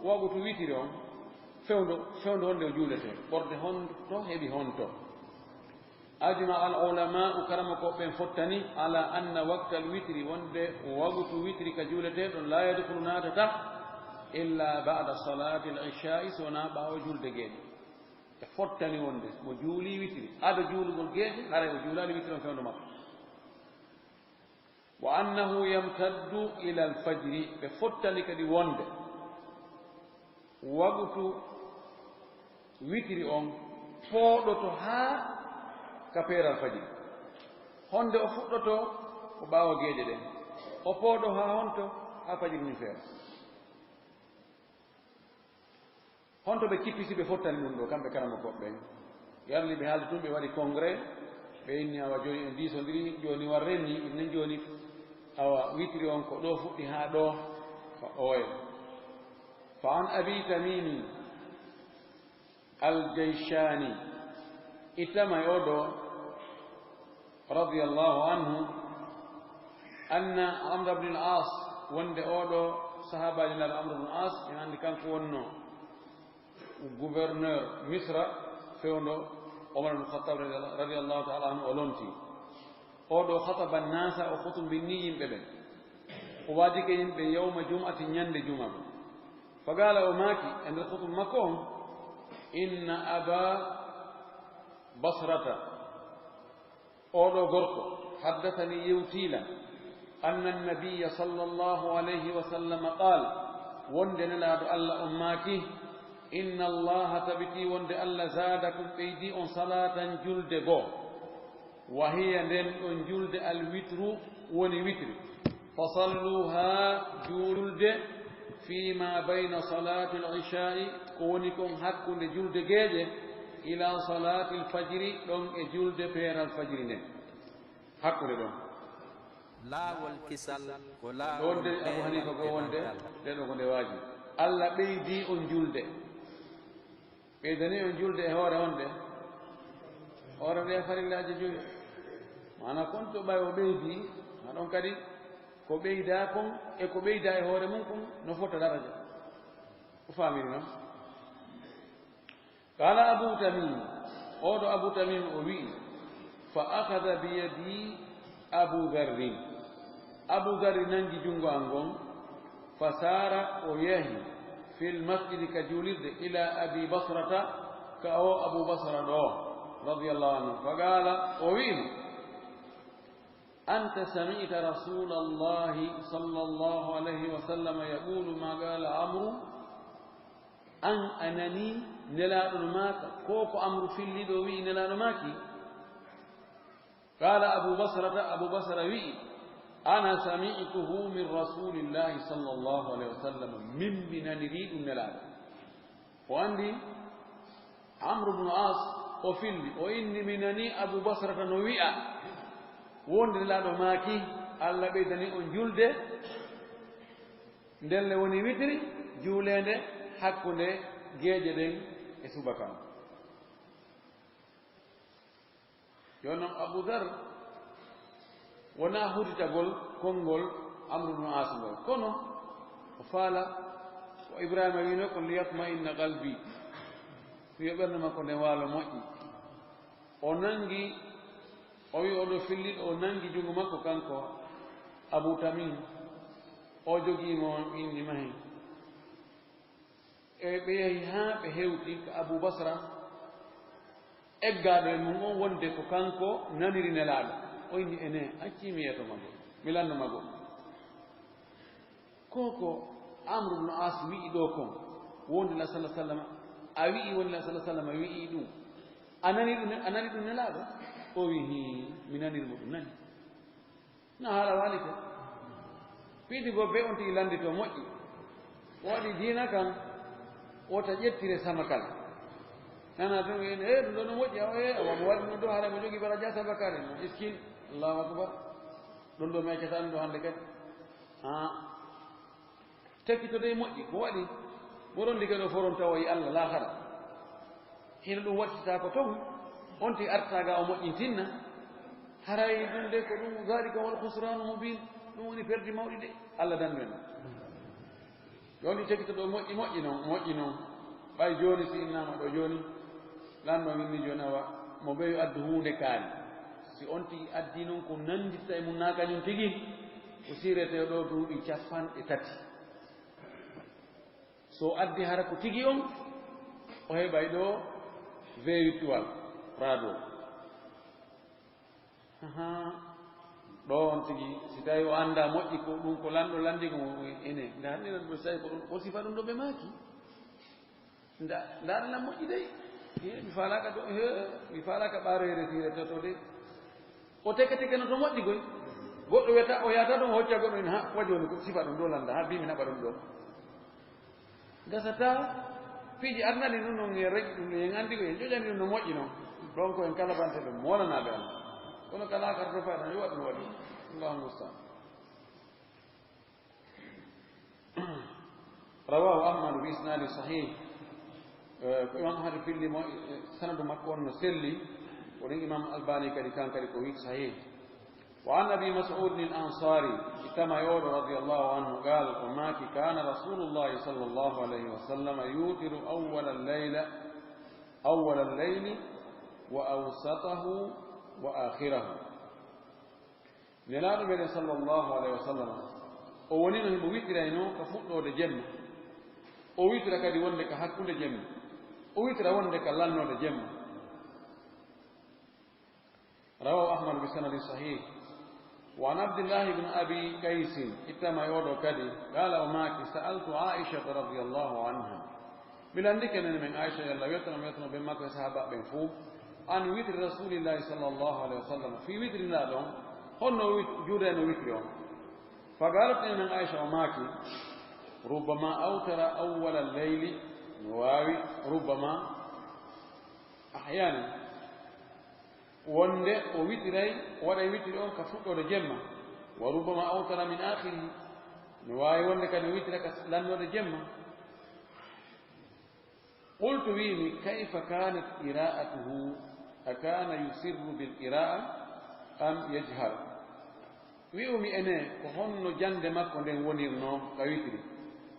waqtu witiri on, fewndo, fewndo honde o juuletee, ɓorde honto heɓi honto. أجمع العلماء, karamokooɓe ɓen fottani, على أن وقت الوتر, wonde waqtu witiri ka juuletee ɗon, لا يدخل, naatataa, إلا بعد صلاة العشاء, so wonaa ɓaawo julde geeƴe. Ɓe fottani wonde mo juulii witiri, ado juulugol geeƴe, haray o juulaali witiri on fewndo makko. وأنه يمتد إلى الفجر, ɓe fottani kadi wonde waqtu witiri on pooɗoto haa ka peeral fajiri. Honde o fuɗɗoto? Ko ɓaawo geeƴe ɗen. O pooɗo haa honto? Haa fajiri ndin feera. Honto ɓe kippi si ɓe fottani ɗun ɗoo, kamɓe karamokooɓe ɓen? Yarli ɓe haaldi tun, ɓe waɗi congrès, ɓe inni, awa, jooni en diisondirii, jooni warren nii, innen jooni, awa, witiri on ko ɗoo fuɗɗi haa ɗoo, fa-, oye. فعن أبي تميم الجيشاني, ittama e oo ɗoo, رضي الله عنه، أن عمرو بن العاص, wonde oo ɗoo sahaabaajo Nelaaɗo Amr ibn As, en anndi kanko wonnoo gouverneur Misra, fewndo Omar ibn Khattab radiyallahu ta'ala anhu o lontii. Oo ɗoo خطب الناس, o khutubinnii yimɓe ɓen. O waajike yimɓe يوم الجمعة, ñande juma. فقال, o maaki e nder khutuba makko on, إن أبا بصرة, oo ɗoo gorko, حدثني, yewtii lan, أن النبي صلى الله عليه وسلم قال, wonde Nelaaɗo Alla on maaki, إن الله, tabitii wonde Alla, زادكم, ɓeydii on, صلاة, julde goo, وهي, nden ɗon julde, الوتر, woni witri. فصلوها, julde, فيما بين صلاة العشاء, ko woni kon hakkunde julde geeƴe, إلى صلاة الفجر, ɗon e julde peeral fajiri nden. Hakkunde ɗon. Laawol kisal ko laawol. Ɗon de Abu Hanifa ko wonde, ɗen ɗon ko nde waaji. Alla ɓeydii on julde. Ɓeydanii on julde e hoore honde? Hoore ɗee farillaaji jowi. Maana kon to ɓay o ɓeydii, maa ɗon kadi ko ɓeydaa kon e ko ɓeydaa e hoore mun kon no fota daraja. O faamiri non? Qaala Abu Tamim, oo ɗoo Abu Tamim o wi'i, fa akhadha bi yadi Abu Dharrin. Abu Dharri nangi junngo an ngon, fa saara o yahi, fil masjidi ka juulirde, ila Abi Basrata, ka oo Abu Basra ɗoo, radiyallahu anhu. Fa qaala, o wi'i mo, anta sami'ta Rasuulallahi sallallahu alayhi wa sallam yaqulu ma qaala Amru? An a nanii Nelaaɗo no maaka, ko ko Amru filli ɗoo wi'i Nelaaɗo maaki? Qaala Abu Basrata, Abu Basra wi'i, ana sami'tuhu min Rasuulillahi sallallahu alayhi wa sallam, min mi nanirii ɗun Nelaaɗo. O anndi Amru bnu As, o filli, o inni, mi nanii Abu Basrata no wi'a, wonde Nelaaɗo maaki, Alla ɓeydanii on julde, ndelle woni witiri, juuleende hakkunde geeƴe ɗen e subaka on. Yo non Abu Dhar wonaa huditagol konngol Amru bnu As ngol, kono o faala ko Ibrahima wi'no ko, liyatma'inna qalbi, yo ɓernde makko nden waalo moƴƴi. O nangi, o wi'i o ɗoo filliiɗo, o nangi junngo makko kanko Abu Tamim, o jogii mo, o inni mahi. E Ɓe yahi haa ɓe hewti ka Abu Basra, eggaaɗo e mum on wonde ko kanko naniri Nelaaɗo. O inni, "Enee, accii mi yeeto ma goɗɗum, mi lanndo ma goɗɗum." Ko ko Amru ibn As wi'i ɗoo kon, wonde la sallallahu alaihi wasallam, a wi'i wonde la sallallahu alaihi wasallam wi'i ɗum. A nani ɗum, a nani ɗum Nelaaɗo? O wi'i, "Hii, mi naniri mo ɗum, nani." Na haala waali ko. Piiji goo bee on tigi lannditoo moƴƴi. O waɗi diina kan, wota ƴettire sama kala. Nana tun en, "Eh, ɗum ɗoo no moƴƴi, awa, eh, awa, mo waɗi ɗum ɗoo, haray mo jogii baraja sama kala." Miskin, Allahu akbar. Ɗum ɗoo mi accataa ɗum ɗoo hannde kadi. Ah. Tekkitodee moƴƴi, ko waɗi? Mo ronndike ɗoo fow ron tawoyi Allah laakara. Hino ɗum waɗtitaa ko ton, on tigi artaa ga o moƴƴintinna. Haray ɗum de ko ɗum, "Zaalika huwal khusraanul mubiin." Ɗum woni perdi mawɗi de. Allah dandu en. Yo on tigi tekkito ɗoo moƴƴi, moƴƴi non, moƴƴi non. Ɓay jooni si innaama ɗoo jooni, lanɗo on inni jooni awa, mo ɓeyo addu huunde kaari. Si on tigi addii non ko nanndirta e mum naa kañum tigi, o siiretee ɗoo duuɓi capanɗe tati. So addi hara ko tigi on, o heɓay ɗoo V huit walla Prado. Ahaa. Ɗoo on tigi, si tawi o anndaa moƴƴi ko ɗum ko lanɗo lanndi ko mo ene, nda hannde non ɗum, si tawi ko ɗum, o sifa ɗum ɗo ɓe maaki. Nda, nda ɗum lan moƴƴi dey. He, mi faalaaka ɗo, he, mi faalaaka ɓaaroyre siire to, to dey. O teke teke no to moƴƴi koy. Goɗɗo wiyata, o yahata ɗon, o hocca goɗɗo en, ha, wa jooni ko sifa ɗum ɗo lannda, ha, bi mi naɓa ɗum ɗo. Gasataa, piiji aduna ɗin ɗum non, en regi ɗum, en anndi ko en ƴoƴani ɗum no moƴƴi non. Ɗon ko en kala bante ɗum, mo wonanaaɓe Allah. Kono kala kar to fayda, yo waɗu no waɗi. Allahu musta'an. Rawahu Ahmad bi isnadin sahih. Eh, ko Imam Ahmad filli mo, eh, sanadu makko on no selli. Ko ɗum Imam Albani kadi, kan kadi ko wi'i sahih. وعن أبي مسعود الأنصاري، ittama e oɗo رضي الله عنه، قال، o maaki, كان رسول الله صلى الله عليه وسلم يوتر أول الليل، أول الليل وأوسطه وآخره. Nelaaɗo meɗen صلى الله عليه وسلم, o wonino himo witiraynoo ka fuɗɗoode jemma, o witira kadi wonde ka hakkunde jemma, o witira wonde ka lannoode jemma. رواه أحمد بسند صحيح. وعن عبد الله بن أبي قيس، ittama e oɗo kadi, قال, o maaki, سألت عائشة رضي الله عنها. Mi lanndike nene men Aisha, yo Allah weltano, weltano ben makko e sahaaba ɓen fow, عن وتر رسول الله صلى الله عليه وسلم. Fii witri Nelaaɗo on, honno o wit-, juuɗayno witri on? فقالت, nene men Aisha o maaki, ربما أوتر أول الليل, no waawi, ربما, أحيانا. Wonde o witiray, o waɗay witiri on ka fuɗɗoode jemma. وربما أوتر من آخره. No waawi wonde kadi o witira ka lannoode jemma. قلت, wi'umi, كيف كانت قراءته؟ أكان يسر بالقراءة أم يجهر؟ Wi'umi, enee, ko honno jannde makko nden wonirnoo ka witiri?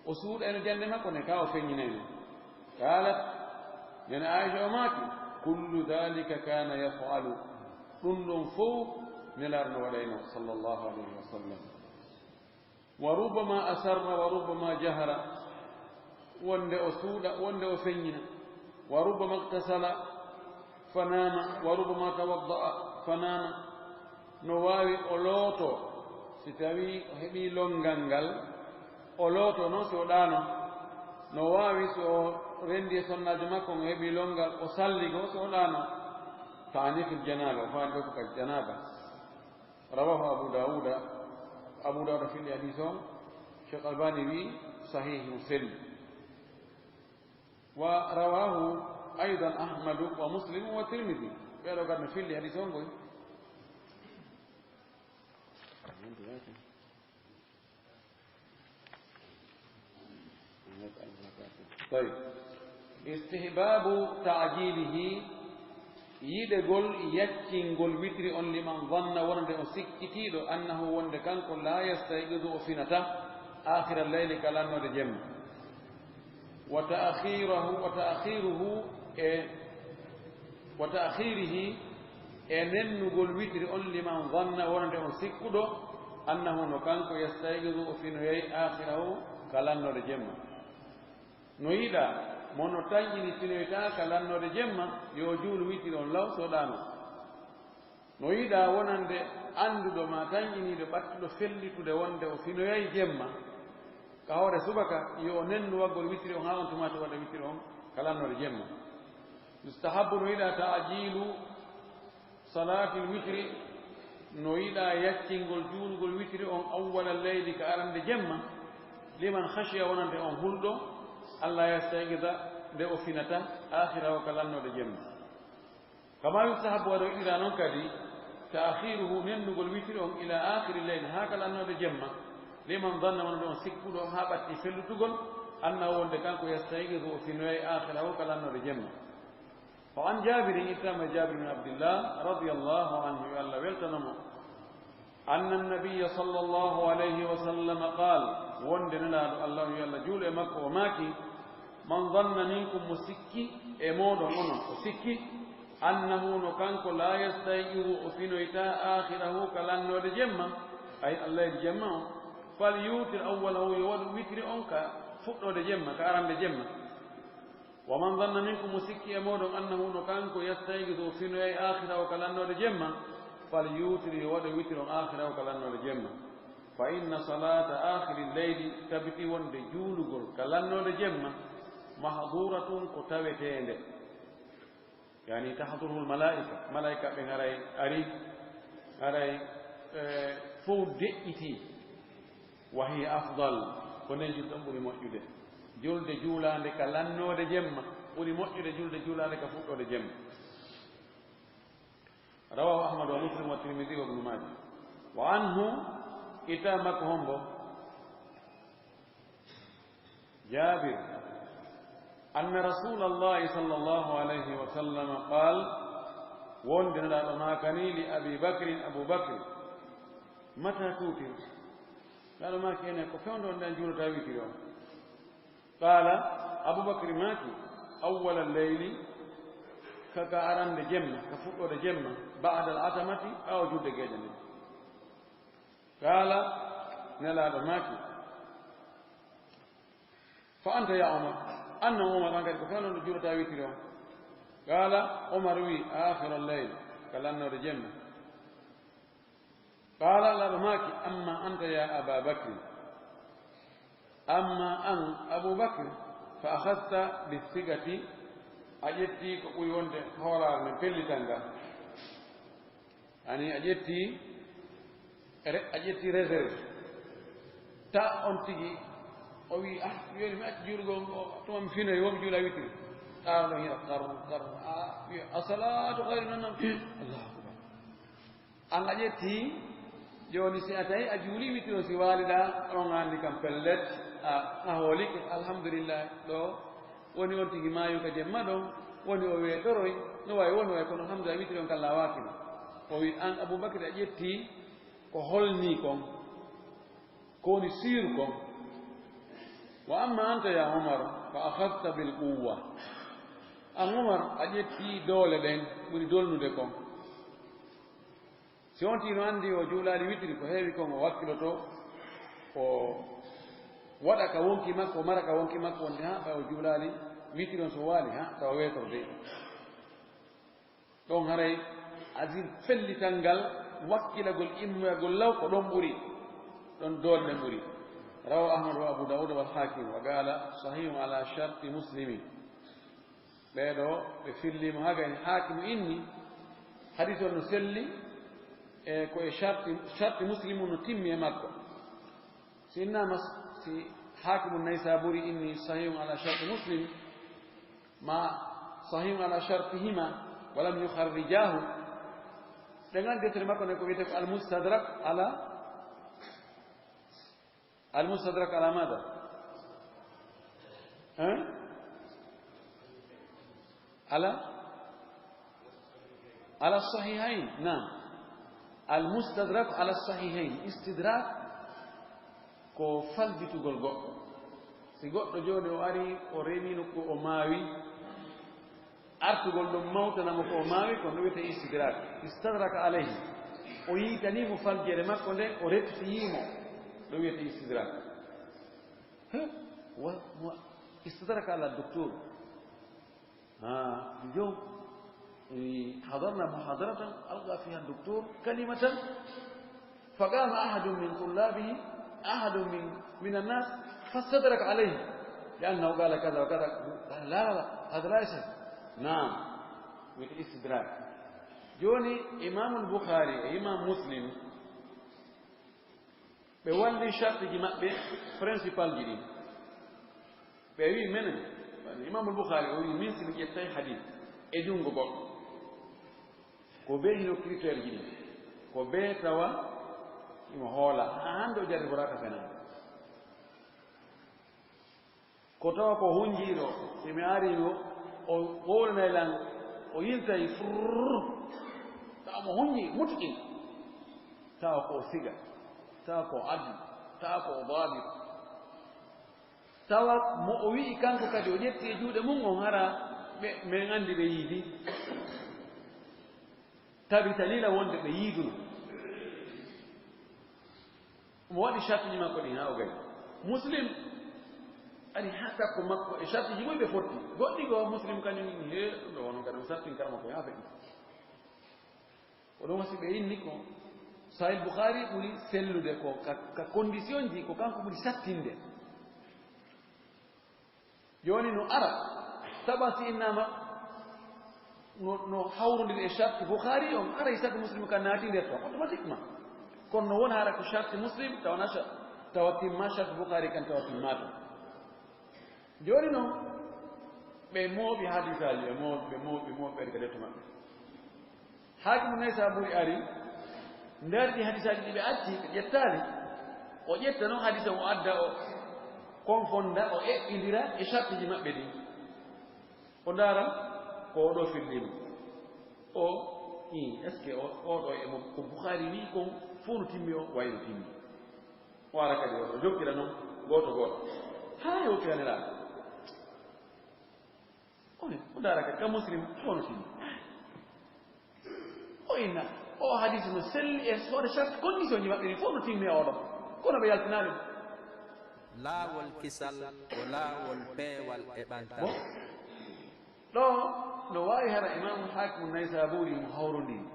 O suuɗayno jannde makko nden, kaa o feññinayno? قالت, nene Aisha o maaki, كل ذلك كان يفعل. Ɗum ɗon fow Nelaaɗo no waɗaynoo, صلى الله عليه وسلم. وربما أسر وربما جهر. Wonde o suuɗa, wonde o feññina. وربما اغتسل فنام، وربما توضأ فنام. No waawi o lootoo, si tawii o heɓii lonngal ngal, o lootoo non si o ɗaanoo. No waawi si o renndii e sonnaajo makko, o heɓii lonngal, o salligoo si o ɗaanoo. تعنيف الجنابة, o faandi ɗoo ko ka janaaba. رواه أبو داود. Abu Dawuda filli hadiis on, Sheikh Albani wi'i, sahih, no selli. ورواه أيضا أحمد ومسلم والترمذي. Ɓee ɗoo kadi no filli hadiis on koy. طيب. استحباب تعجيله, yiɗegol yaccingol witri on, لمن ظن, wonande on sikkitiiɗo, أنه, wonde kanko, لا يستيقظ, o finata, آخر الليل, ka lannoode jemma. وتأخيره، وتأخيره، e, وتأخيره, e nennugol witri on, لمن ظن, wonande on sikkuɗo, أنه, no kanko, يستيقظ, o finoyay, آخره, ka lannoode jemma. No yiɗaa, mo no tanƴini finoytaa ka lannoode jemma, yo o juulu witiri on law soɗaano. No yiɗaa wonande annduɗo maa tanƴiniiɗo ɓattuɗo fellitude wonde o finoyay jemma, ka hoore subaka, yo o nennu waggol witiri on haa on tuma to waɗa witiri on ka lannoode jemma. Yustahabbu, no yiɗaa ta'jiilu salaatil witri, no yiɗaa yaccingol juulugol witri on awwalal layli ka arande jemma, liman khashiya wonande on hulɗo, alla yastayqida nde o finata, aakhirahu ka lannoode jemma. Kama yustahabbu, wano yiɗiraa non kadi, ta'khiruhu nennugol witri on ila aakhiri layli haa ka lannoode jemma, liman dhanna wonande on sikkuɗo haa ɓatti fellutugol, annahu wonde kanko yastayqidu o finoyay aakhirahu ka lannoode jemma. Fa an Jaabirin, ittaama e Jaabir bin Abdillah radiyallahu anhu, yo Alla weltano mo, anna nabiyya sallallahu alayhi wa sallam qaal, wonde Nelaaɗo Alla on yo Alla juulu e makko o maaki, man dhanna minkum, mo sikki e mooɗon onon, o sikki, annahu no kanko laa yastayqidu o finoytaa aakhirahu ka lannoode jemma, ay allayli jemma on, fal yutir awwalahu, yo waɗu witiri on ka fuɗɗoode jemma, ka arande jemma. Wa man dhanna minkum, mo sikki e mooɗon, annahu no kanko yastayqidu o finoyay aakhirahu ka lannoode jemma, fal yutir yo waɗu witiri on aakhirahu ka lannoode jemma. Fa inna salaata aakhiri leyli, tabiti wonde juulugol ka lannoode jemma, mahduratun ko taweteende. Yani tahduruhul malaa'ika, malaa'ika ɓen haray ari, haray, eh, fow deƴƴitii. Wa hiya afdal, ko nden julde on ɓuri moƴƴude. Julde juulaande ka lannoode jemma ɓuri moƴƴude julde juulaande ka fuɗɗoode jemma. Rawahu Ahmad wa Muslim wa Tirmidhi wa Ibnu Maaja. Wa anhu, itta makko hombo? Jaabir, anna Rasuulallahi sallallahu alayhi wa sallam qaal, wonde Nelaaɗo maakani li Abi Bakrin, Abu Bakr, mata tuutir? Nelaaɗo maaki, enen ko fewndo on ɗan juulata witiri on? Qaala, Abu Bakri maaki, awwala leyli, ka, ka arande jemma, ka fuɗɗoode jemma, ba'da al-atamati, ɓaawo julde geeƴa nden. Qaala, Nelaaɗo maaki, fa anta ya Umar, an non Umar, an kadi ko fewndo no juulata witiri on? Qaala, Umar wi'i, aakhira al-layl, ka lannoode jemma. Qaala, Nelaaɗo maaki, amma anta ya Aba Bakri, amma an Abu Bakri, fa akhadhta bi thigati, a ƴetti ko ɓuri wonde hoolaare nden pellital ngal. Ani a ƴetti re-, a ƴetti réserve. Ta on tigi, o wi, "Ah, mi weli mi acci juulugol ngo, tuma mi finoyi, wo mi juula witiri." Ɓaawo ɗon hiɗa kar, kar, ah, wi'a, "As-salaatu khayru minan nawm." Allahu akbar. An a ƴetti, jooni si a tawi a juuli witiri on, si waaliɗaa, on anndi kam pellet, a, a hoolike, alhamdulillahi, ɗo woni on tigi maayu ka jemma ɗon, woni o weeɗoroy, no wayi, woni wayi, kono alhamdulillahi, witiri on kan laawaaki ɗon. O wi, an Abubakar a ƴetti ko holnii kon, ko woni sûr kon. Wa amma anta ya Umar, fa akhadhta bil quwwa. An Umar, a ƴetti doole ɗen, ɓuri dolnude kon. Si on tigi no anndi o juulaali witiri, ko heewi kon o wakkiloto, o waɗa ka wonki makko, o mara ka wonki makko, wonde haa ɓay o juulaali witiri on so waali, haa tawa weetorde. Ɗon haray azir fellital ngal, wakkilagol, immoyagol law, ko ɗon ɓuri, ɗon doole ɗen ɓuri. Rawahu Ahmad wa Abu Dawud wal Hakim, wa qala sahihun ala sharti Muslimin. Ɓee ɗoo, ɓe fillii mo haa gayni. Haakimu inni, hadiis on no selli, e ko e sharti, sharti Muslimu no timmi e makko. Si innaama, si Haakimu Naysaburi inni sahihun ala sharti Muslim, ma sahihun ala shartihima, wa lam yukharrijahu. Ɗen anndi deftere makko nden ko wi'etee ko Al-Mustadrak ala Al-Mustadrak ala mada? Hein? Ala? Ala sahihayn, naam. Al-Mustadrak ala sahihayn. Istidrak ko falditugol goɗɗo. Si goɗɗo jooni o ari, o reenino ko o maawi, artugol ɗon mawtana mo ko o maawi kon, ɗum wiyetee istidrak. Istadraka alayhi. O yiitanii mo faljere makko nden, o rettiyii mo. Ɗum wiyetee istidrak. He? Wa, wa, استدرك على الدكتور. ها، اليوم، إيه، حضرنا محاضرة ألقى فيها الدكتور كلمة، فقام أحد من طلابه، أحد من، من الناس، فاستدرك عليه، لأنه قال كذا وكذا. قال: "لا، لا، لا، هذا لا يصح." نعم، with استدراك. Jooni, Imaamul Bukhaari e Imaam Muslim, ɓe walli shartiji maɓɓe principal ji ɗin. Ɓe wi'i, menen, Imaamul Bukhaari o wi'i, min si mi ƴettay hadis e junngo goɗɗo, ko bee hino critère ji ɗin, ko bee tawa himo hoola, haa hannde o jarriboraaka fenaande. Ko tawa ko hunjiiɗo, si mi arii no, o wowlanay lan, o yiltay furr, tawa mo hunjii, mutqin, tawa ko o siga, tawa ko o adli, tawa ko o daabit, tawa mo o wi'i kanko kadi o ƴetti e juuɗe mun on hara ɓe, men anndi ɓe yiidi, tawi dalila wonde ɓe yiiduno. Mo waɗi shartiji makko ɗin haa o gari. Muslim ari haa takko makko e shartiji mun ɓe fotti. Goɗɗi goo Muslim kañum, he, ɗum ɗo wono kadi, ɗum sartin kara makko haa feƴƴi. Ko ɗum wasi ɓe inni ko Sahih Bukhari ɓuri sellude ko ka, ka condition ji, ko kanko ɓuri sattinde. Jooni no ara, sabu si innama no, no hawrondiri e sharti Bukhari on, aray sabu Muslim kan naati nder ton, automatiquement. Kono no wona hara ko sharti Muslim, tawa na sha-, tawa timma sharti Bukhari kan tawa timma ton. Jooni non, ɓe mooɓi hadisaaji, ɓe mooɓi, ɓe mooɓi, ɓe mooɓi ɓen ka defte maɓɓe. Haakimu Naysaburi ari, ndaari ɗi hadisaaji ɗi ɓe acci, ɓe ƴettaali. O ƴetta non hadisa, o adda, o konfonda, o eɓɓindira e shartiji maɓɓe ɗin. O ndaara ko o ɗo fillima. O, ii, est-ce que o, o ɗo e mo, ko Bukhari wi'i kon fow no timmi, o wayi no timmi. O ara kadi o ɗo jokkira non gooto gooto. Haa hewtira Nelaaɗo. O ne, o ndaara kadi ka Muslim, fow no timmi. O inna, o hadisi no selli e hoore sharti condition ji maɓɓe ɗin, fow no timmi e oɗo. Kono ɓe yaltinaali mo. Laawol kisal ko laawol peewal e ɓantal. Bon. Ɗo, no waawi hara Imaamu Haakimu Naysaburi mo hawrondiri.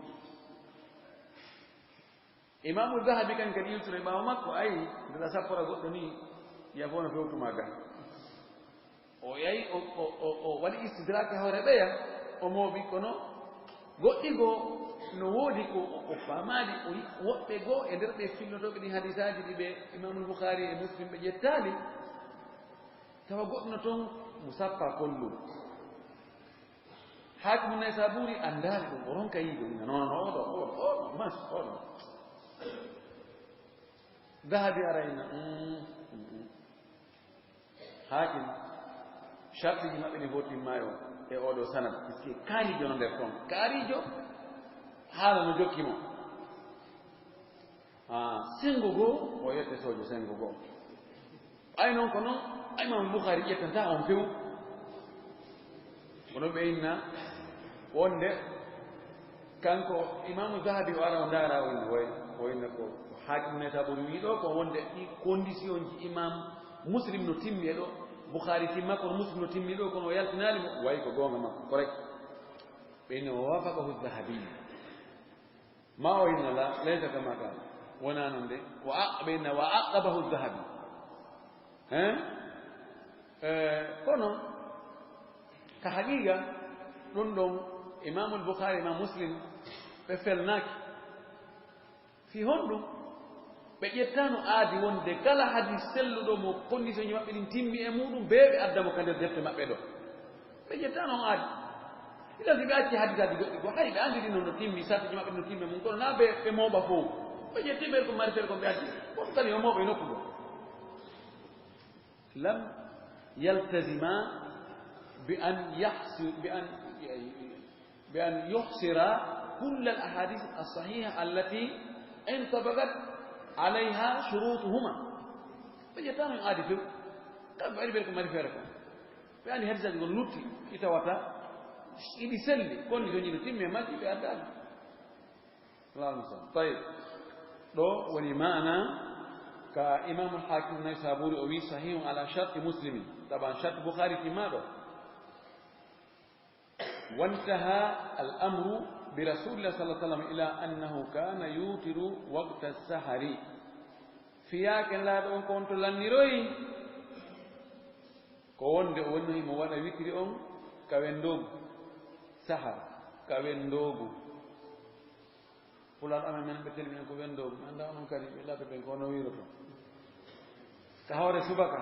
Imaamu Dahabi kan kadi yiltuno e ɓaawo makko, ayi, nde ɗa sappora goɗɗo ni, ya fof no fewtuma ga. O yahi, o, o, o, o waɗi istidraak e hoore ɓeya, o mooɓi, kono goɗɗi goo no woodi ko o, o faamaali, o yi woɓɓe goo e nder ɓe fillotooɓe ɗin hadisaaji ɗi ɓe Imaamul Bukhaari e Muslim ɓe ƴettaali, tawa goɗɗo no ton mo sappa kollu. Haakimu Naysaburi anndaali ɗum, o ronka yiide, o wi'a, "Non, non, oɗo, oɗo, oɗo, mas, oɗo." Dahabi ara ina, "Mm, mm, mm." Haakim, shartiji maɓɓe ɗi fow timmaay o e oɗo sanad, puisque kaarijo no nder ton. Kaarijo, haala no jokki mo. Ah, senngo goo, o yette soojo senngo goo. Ɓay non ko non, a Imam Bukhari ƴettanta on few. Kono ɓe inna wonde kanko Imamu Zahabi o ara o ndaara o inna way, o inna ko, ko Haakim Naysaburi wi'i ɗo ko wonde ɗi condition ji Imam Muslim no timmi e ɗo, Bukhari timma kono Muslim no timmi ɗo, kono o yaltinaali mo, way ko goonga makko, correct. Ɓe inna o wafaqahu Zahabi. Ma o inna la, laysa kama qala. Wonaa non de. Wa a-, ɓe inna wa aqabahu Zahabi. Hein? Eh, kono, ka haqiqa, ɗum ɗon, Imamul Bukhari, Imam Muslim, ɓe felnaaki. Fii honɗum? Ɓe ƴettaano aadi wonde kala hadis selluɗo mo condition ji maɓɓe ɗin timmi e muɗum, bee ɓe adda mo ka nder defte maɓɓe ɗo. Ɓe ƴettaano on aadi. Idan si ɓe acci hadisaaji goɗɗi goo, hay ɓe anndi ɗin no timmi, sartiji maɓɓe no timmi e mum, kono naa ɓe, ɓe mooɓa fow. Ɓe ƴetti ɓe ko mari fere ko ɓe addi. Woto kadi yo mooɓo e nokku goo. لم يلتزما بأن يحص-، بأن، بأن يحصرا كل الأحاديث الصحيحة التي انطبقت عليها شروطهما. Ɓe ƴettaano on aadi few. Kamɓe waɗi ɓe ko mari feere ko. Ɓe anndi hadisaaji goo lutti, ɗi tawata, iɗi selli, kono ɗi soñi no timmi e majji, ɓe addaali. Allahumma salli. Tayyib. Ɗo woni maana Ka Imaamul Haakim Naysaabuuri o wi'i, "Sahihun ala sharti Muslimin." Taban sharti Bukhaari timmaaɗo. "Wantaha al-amru bi Rasuulillah sallallahu alaihi wasallam ila annahu kana yutiru waqta sahari." Fiyaake Nelaaɗo on ko on to lanniroyi, ko wonde o woni himo waɗa witiri on ka wendoogu, sahar, ka wendoogu. Pulaar amen men ɓe telmi en ko wendoogu, mi anndaa onon kadi ɓe Laaɓe ɓen ko hono wiiroto. Ka hoore subaka,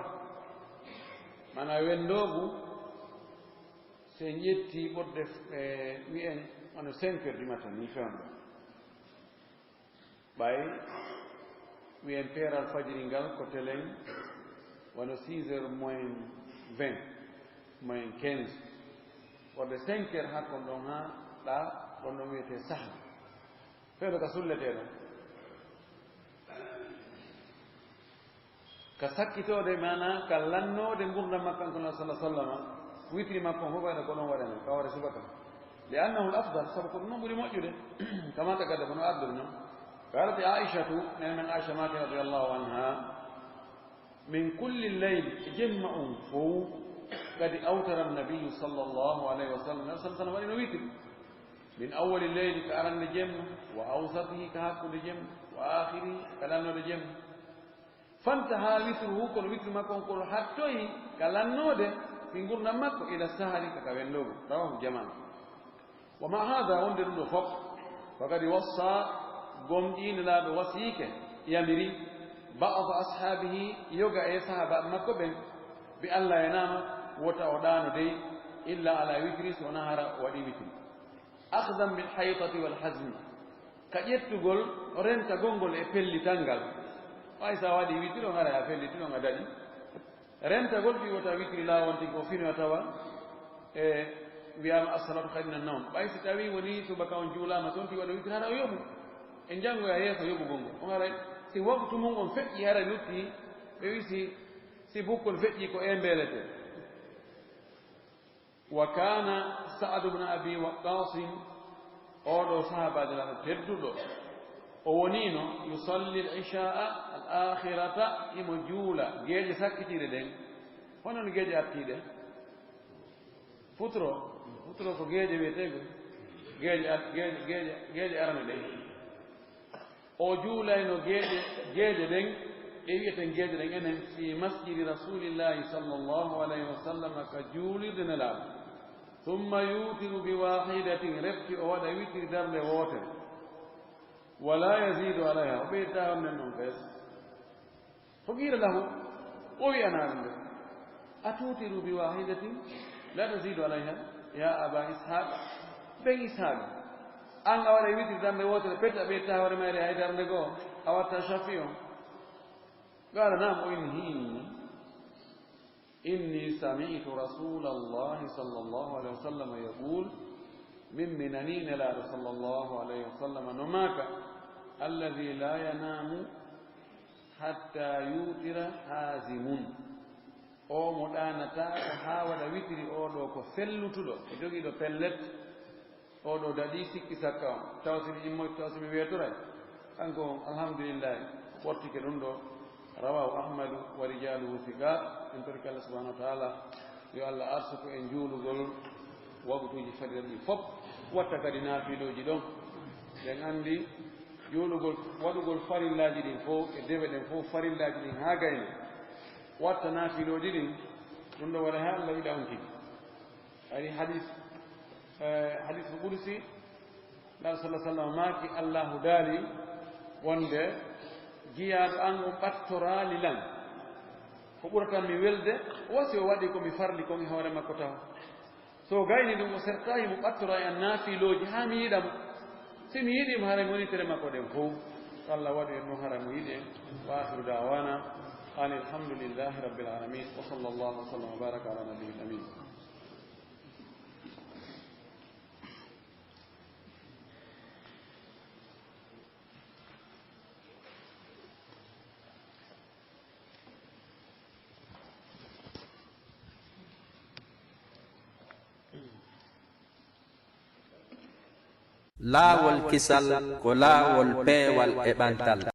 maanaa wendoogu, si en ƴetti ɓurde, eh, wi'en hono cinq heures du matin, ni fewndo. Ɓay wi'en peeral fajiri ngal ko telen wano six heures moins vingt, moins quinze. Ɓurde cinq heures haa kon ɗon, haa ɗaa, ɗon ɗon wi'etee sahar. Fewndo ka sulletee ɗon. Ka sakkitoode, maanaa ka lannoode ngurndan makko, an kono sallallahu alaihi wasallam, witiri makko on fof wayno ko ɗon waɗanee, ka hoore subaka. Li annahu al afdal, sabu ko ɗum non ɓuri moƴƴude. Kama taqaddama, kono ardude non. Qaalat Aishatu, nene men Aisha maaki radiyallahu anha, min kulli layl, jemma on fow, kadi awtara nabiyyu sallallahu alaihi wasallam, nabi sallallahu alaihi wasallam waɗino witiri. Min awwali layli, ka arande jemma, wa awsatihi, ka hakkunde jemma, wa akhirihi, ka lannoode jemma. Fantaha witruhu, kono witru makko on ko hattoyi ka lannoode fi ngurndan makko, ila sahari, ka ka wendoogu. Rawahu jamaa. Wa ma hada, wonde ɗum ɗo fof, faqad wassa, gomɗii Nelaaɗo wasiyike, yamiri, ba'da ashaabihi, yoga e sahaabaaɓe makko ɓen, bi alla yanaama, wota o ɗaano dey, illa ala witri, si wonaa hara o waɗii witri. Akhdan bil haytati wal hazmi, ka ƴettugol rentagol ngol e pellital ngal. Ɓay si a waɗii witiri on, haray a felliti ɗon, a daɗi. Rentagol ɗi wota witiri laawol tigi o fino tawa e wi'aama as-salatu khayrun minan nawm. Ɓay si tawii wonii subaka on juulaama ton, tigi waɗa witiri, haray o yoɓu. En janngoya yeeso yoɓugol ngol. On haray si waktu mun on feƴƴi, haray lutti, ɓe wi'i si, si bukkol feƴƴi ko e mbeelete. Wa kaana Sa'adu bnu Abi Waqqaasin, oo ɗoo sahaabaajo Nelaaɗo tedduɗo, o woniino, yusalli al-ishaa'a al-aakhirata, himo juula geeƴe sakkitiiɗe ɗen. Hono no geeƴe artiiɗe? Futuro, futuro ko geeƴe wi'etee ko geeƴe ar-, geeƴe, geeƴe, geeƴe arane ɗen. O juulayno geeƴe, geeƴe ɗen, ɗe wi'eten geeƴe ɗen enen, fi masjidi Rasulillahi sallallahu alayhi wa sallam, ka juulirde Nelaaɗo. Thumma yutiru bi wahidatin, refti o waɗa witiri darnde wootere. Wala yazidu alayha, o ɓeydataa on nen ɗon kay. Fa qiila lahu, o wi'anaa ɗum nde, "Atutiru bi wahidatin la tazidu alayha ya aba Ishaq?" Ben Ishaq, an a waɗay witiri darnde wootere pet, a ɓeydataa hoore mayre hay darnde goo, a watta shafi on? Qaala, "Naam," o inni, "Hii, inni sami'tu Rasulallahi sallallahu alayhi wa sallam yaqul," min mi nanii Nelaaɗo sallallahu alayhi wa sallam no maaka, "Alladhi la yanamu hatta yutira hazimun." Oo mo ɗaanataako haa waɗa witiri, oo ɗoo ko fellutuɗo, o jogiiɗo pellet, oo ɗoo daɗii sikki sakka on. Tawa si mi immoy, tawa si mi weetoray. Kanko on, alhamdulillahi, o ɓortike ɗum ɗoo. Rawahu Ahmadu wa rijaluhu thiqat. En torike Allah subhanahu wa ta'ala, yo Allah arsuku en juulugol waqtuuji fadila ɗin fof, watta kadi naafilooji ɗon. Ɗen anndi juulugol, waɗugol farillaaji ɗin fof e dewe ɗen fof, farillaaji ɗin haa gayna, watta naafilooji ɗin, ɗum ɗo waɗa haa Allah yiɗa on tigi. Ari hadis, eh, hadisul qudsi, Nelaaɗo sallallahu alaihi wasallam maaki, Allahu daali wonde, "Jiyaaɗo an on ɓattoraali lan ko ɓurata mi welde, wa si o waɗi ko mi farli kon e hoore makko taho. So o gayni ɗum, o sertaaki mo ɓattora e an naafilooji haa mi yiɗa mo. Si mi yiɗi mo, haray mi woni tere makko ɗen fow." Yo Allah waɗu en ɗum, haray mo yiɗi en. Wa akhiru da'wana anil hamdulillahi rabbil alamin. Wa sallallahu wa sallam wa baraka ala nabiyyil amin. Laawol kisal ko laawol peewal e ɓantal.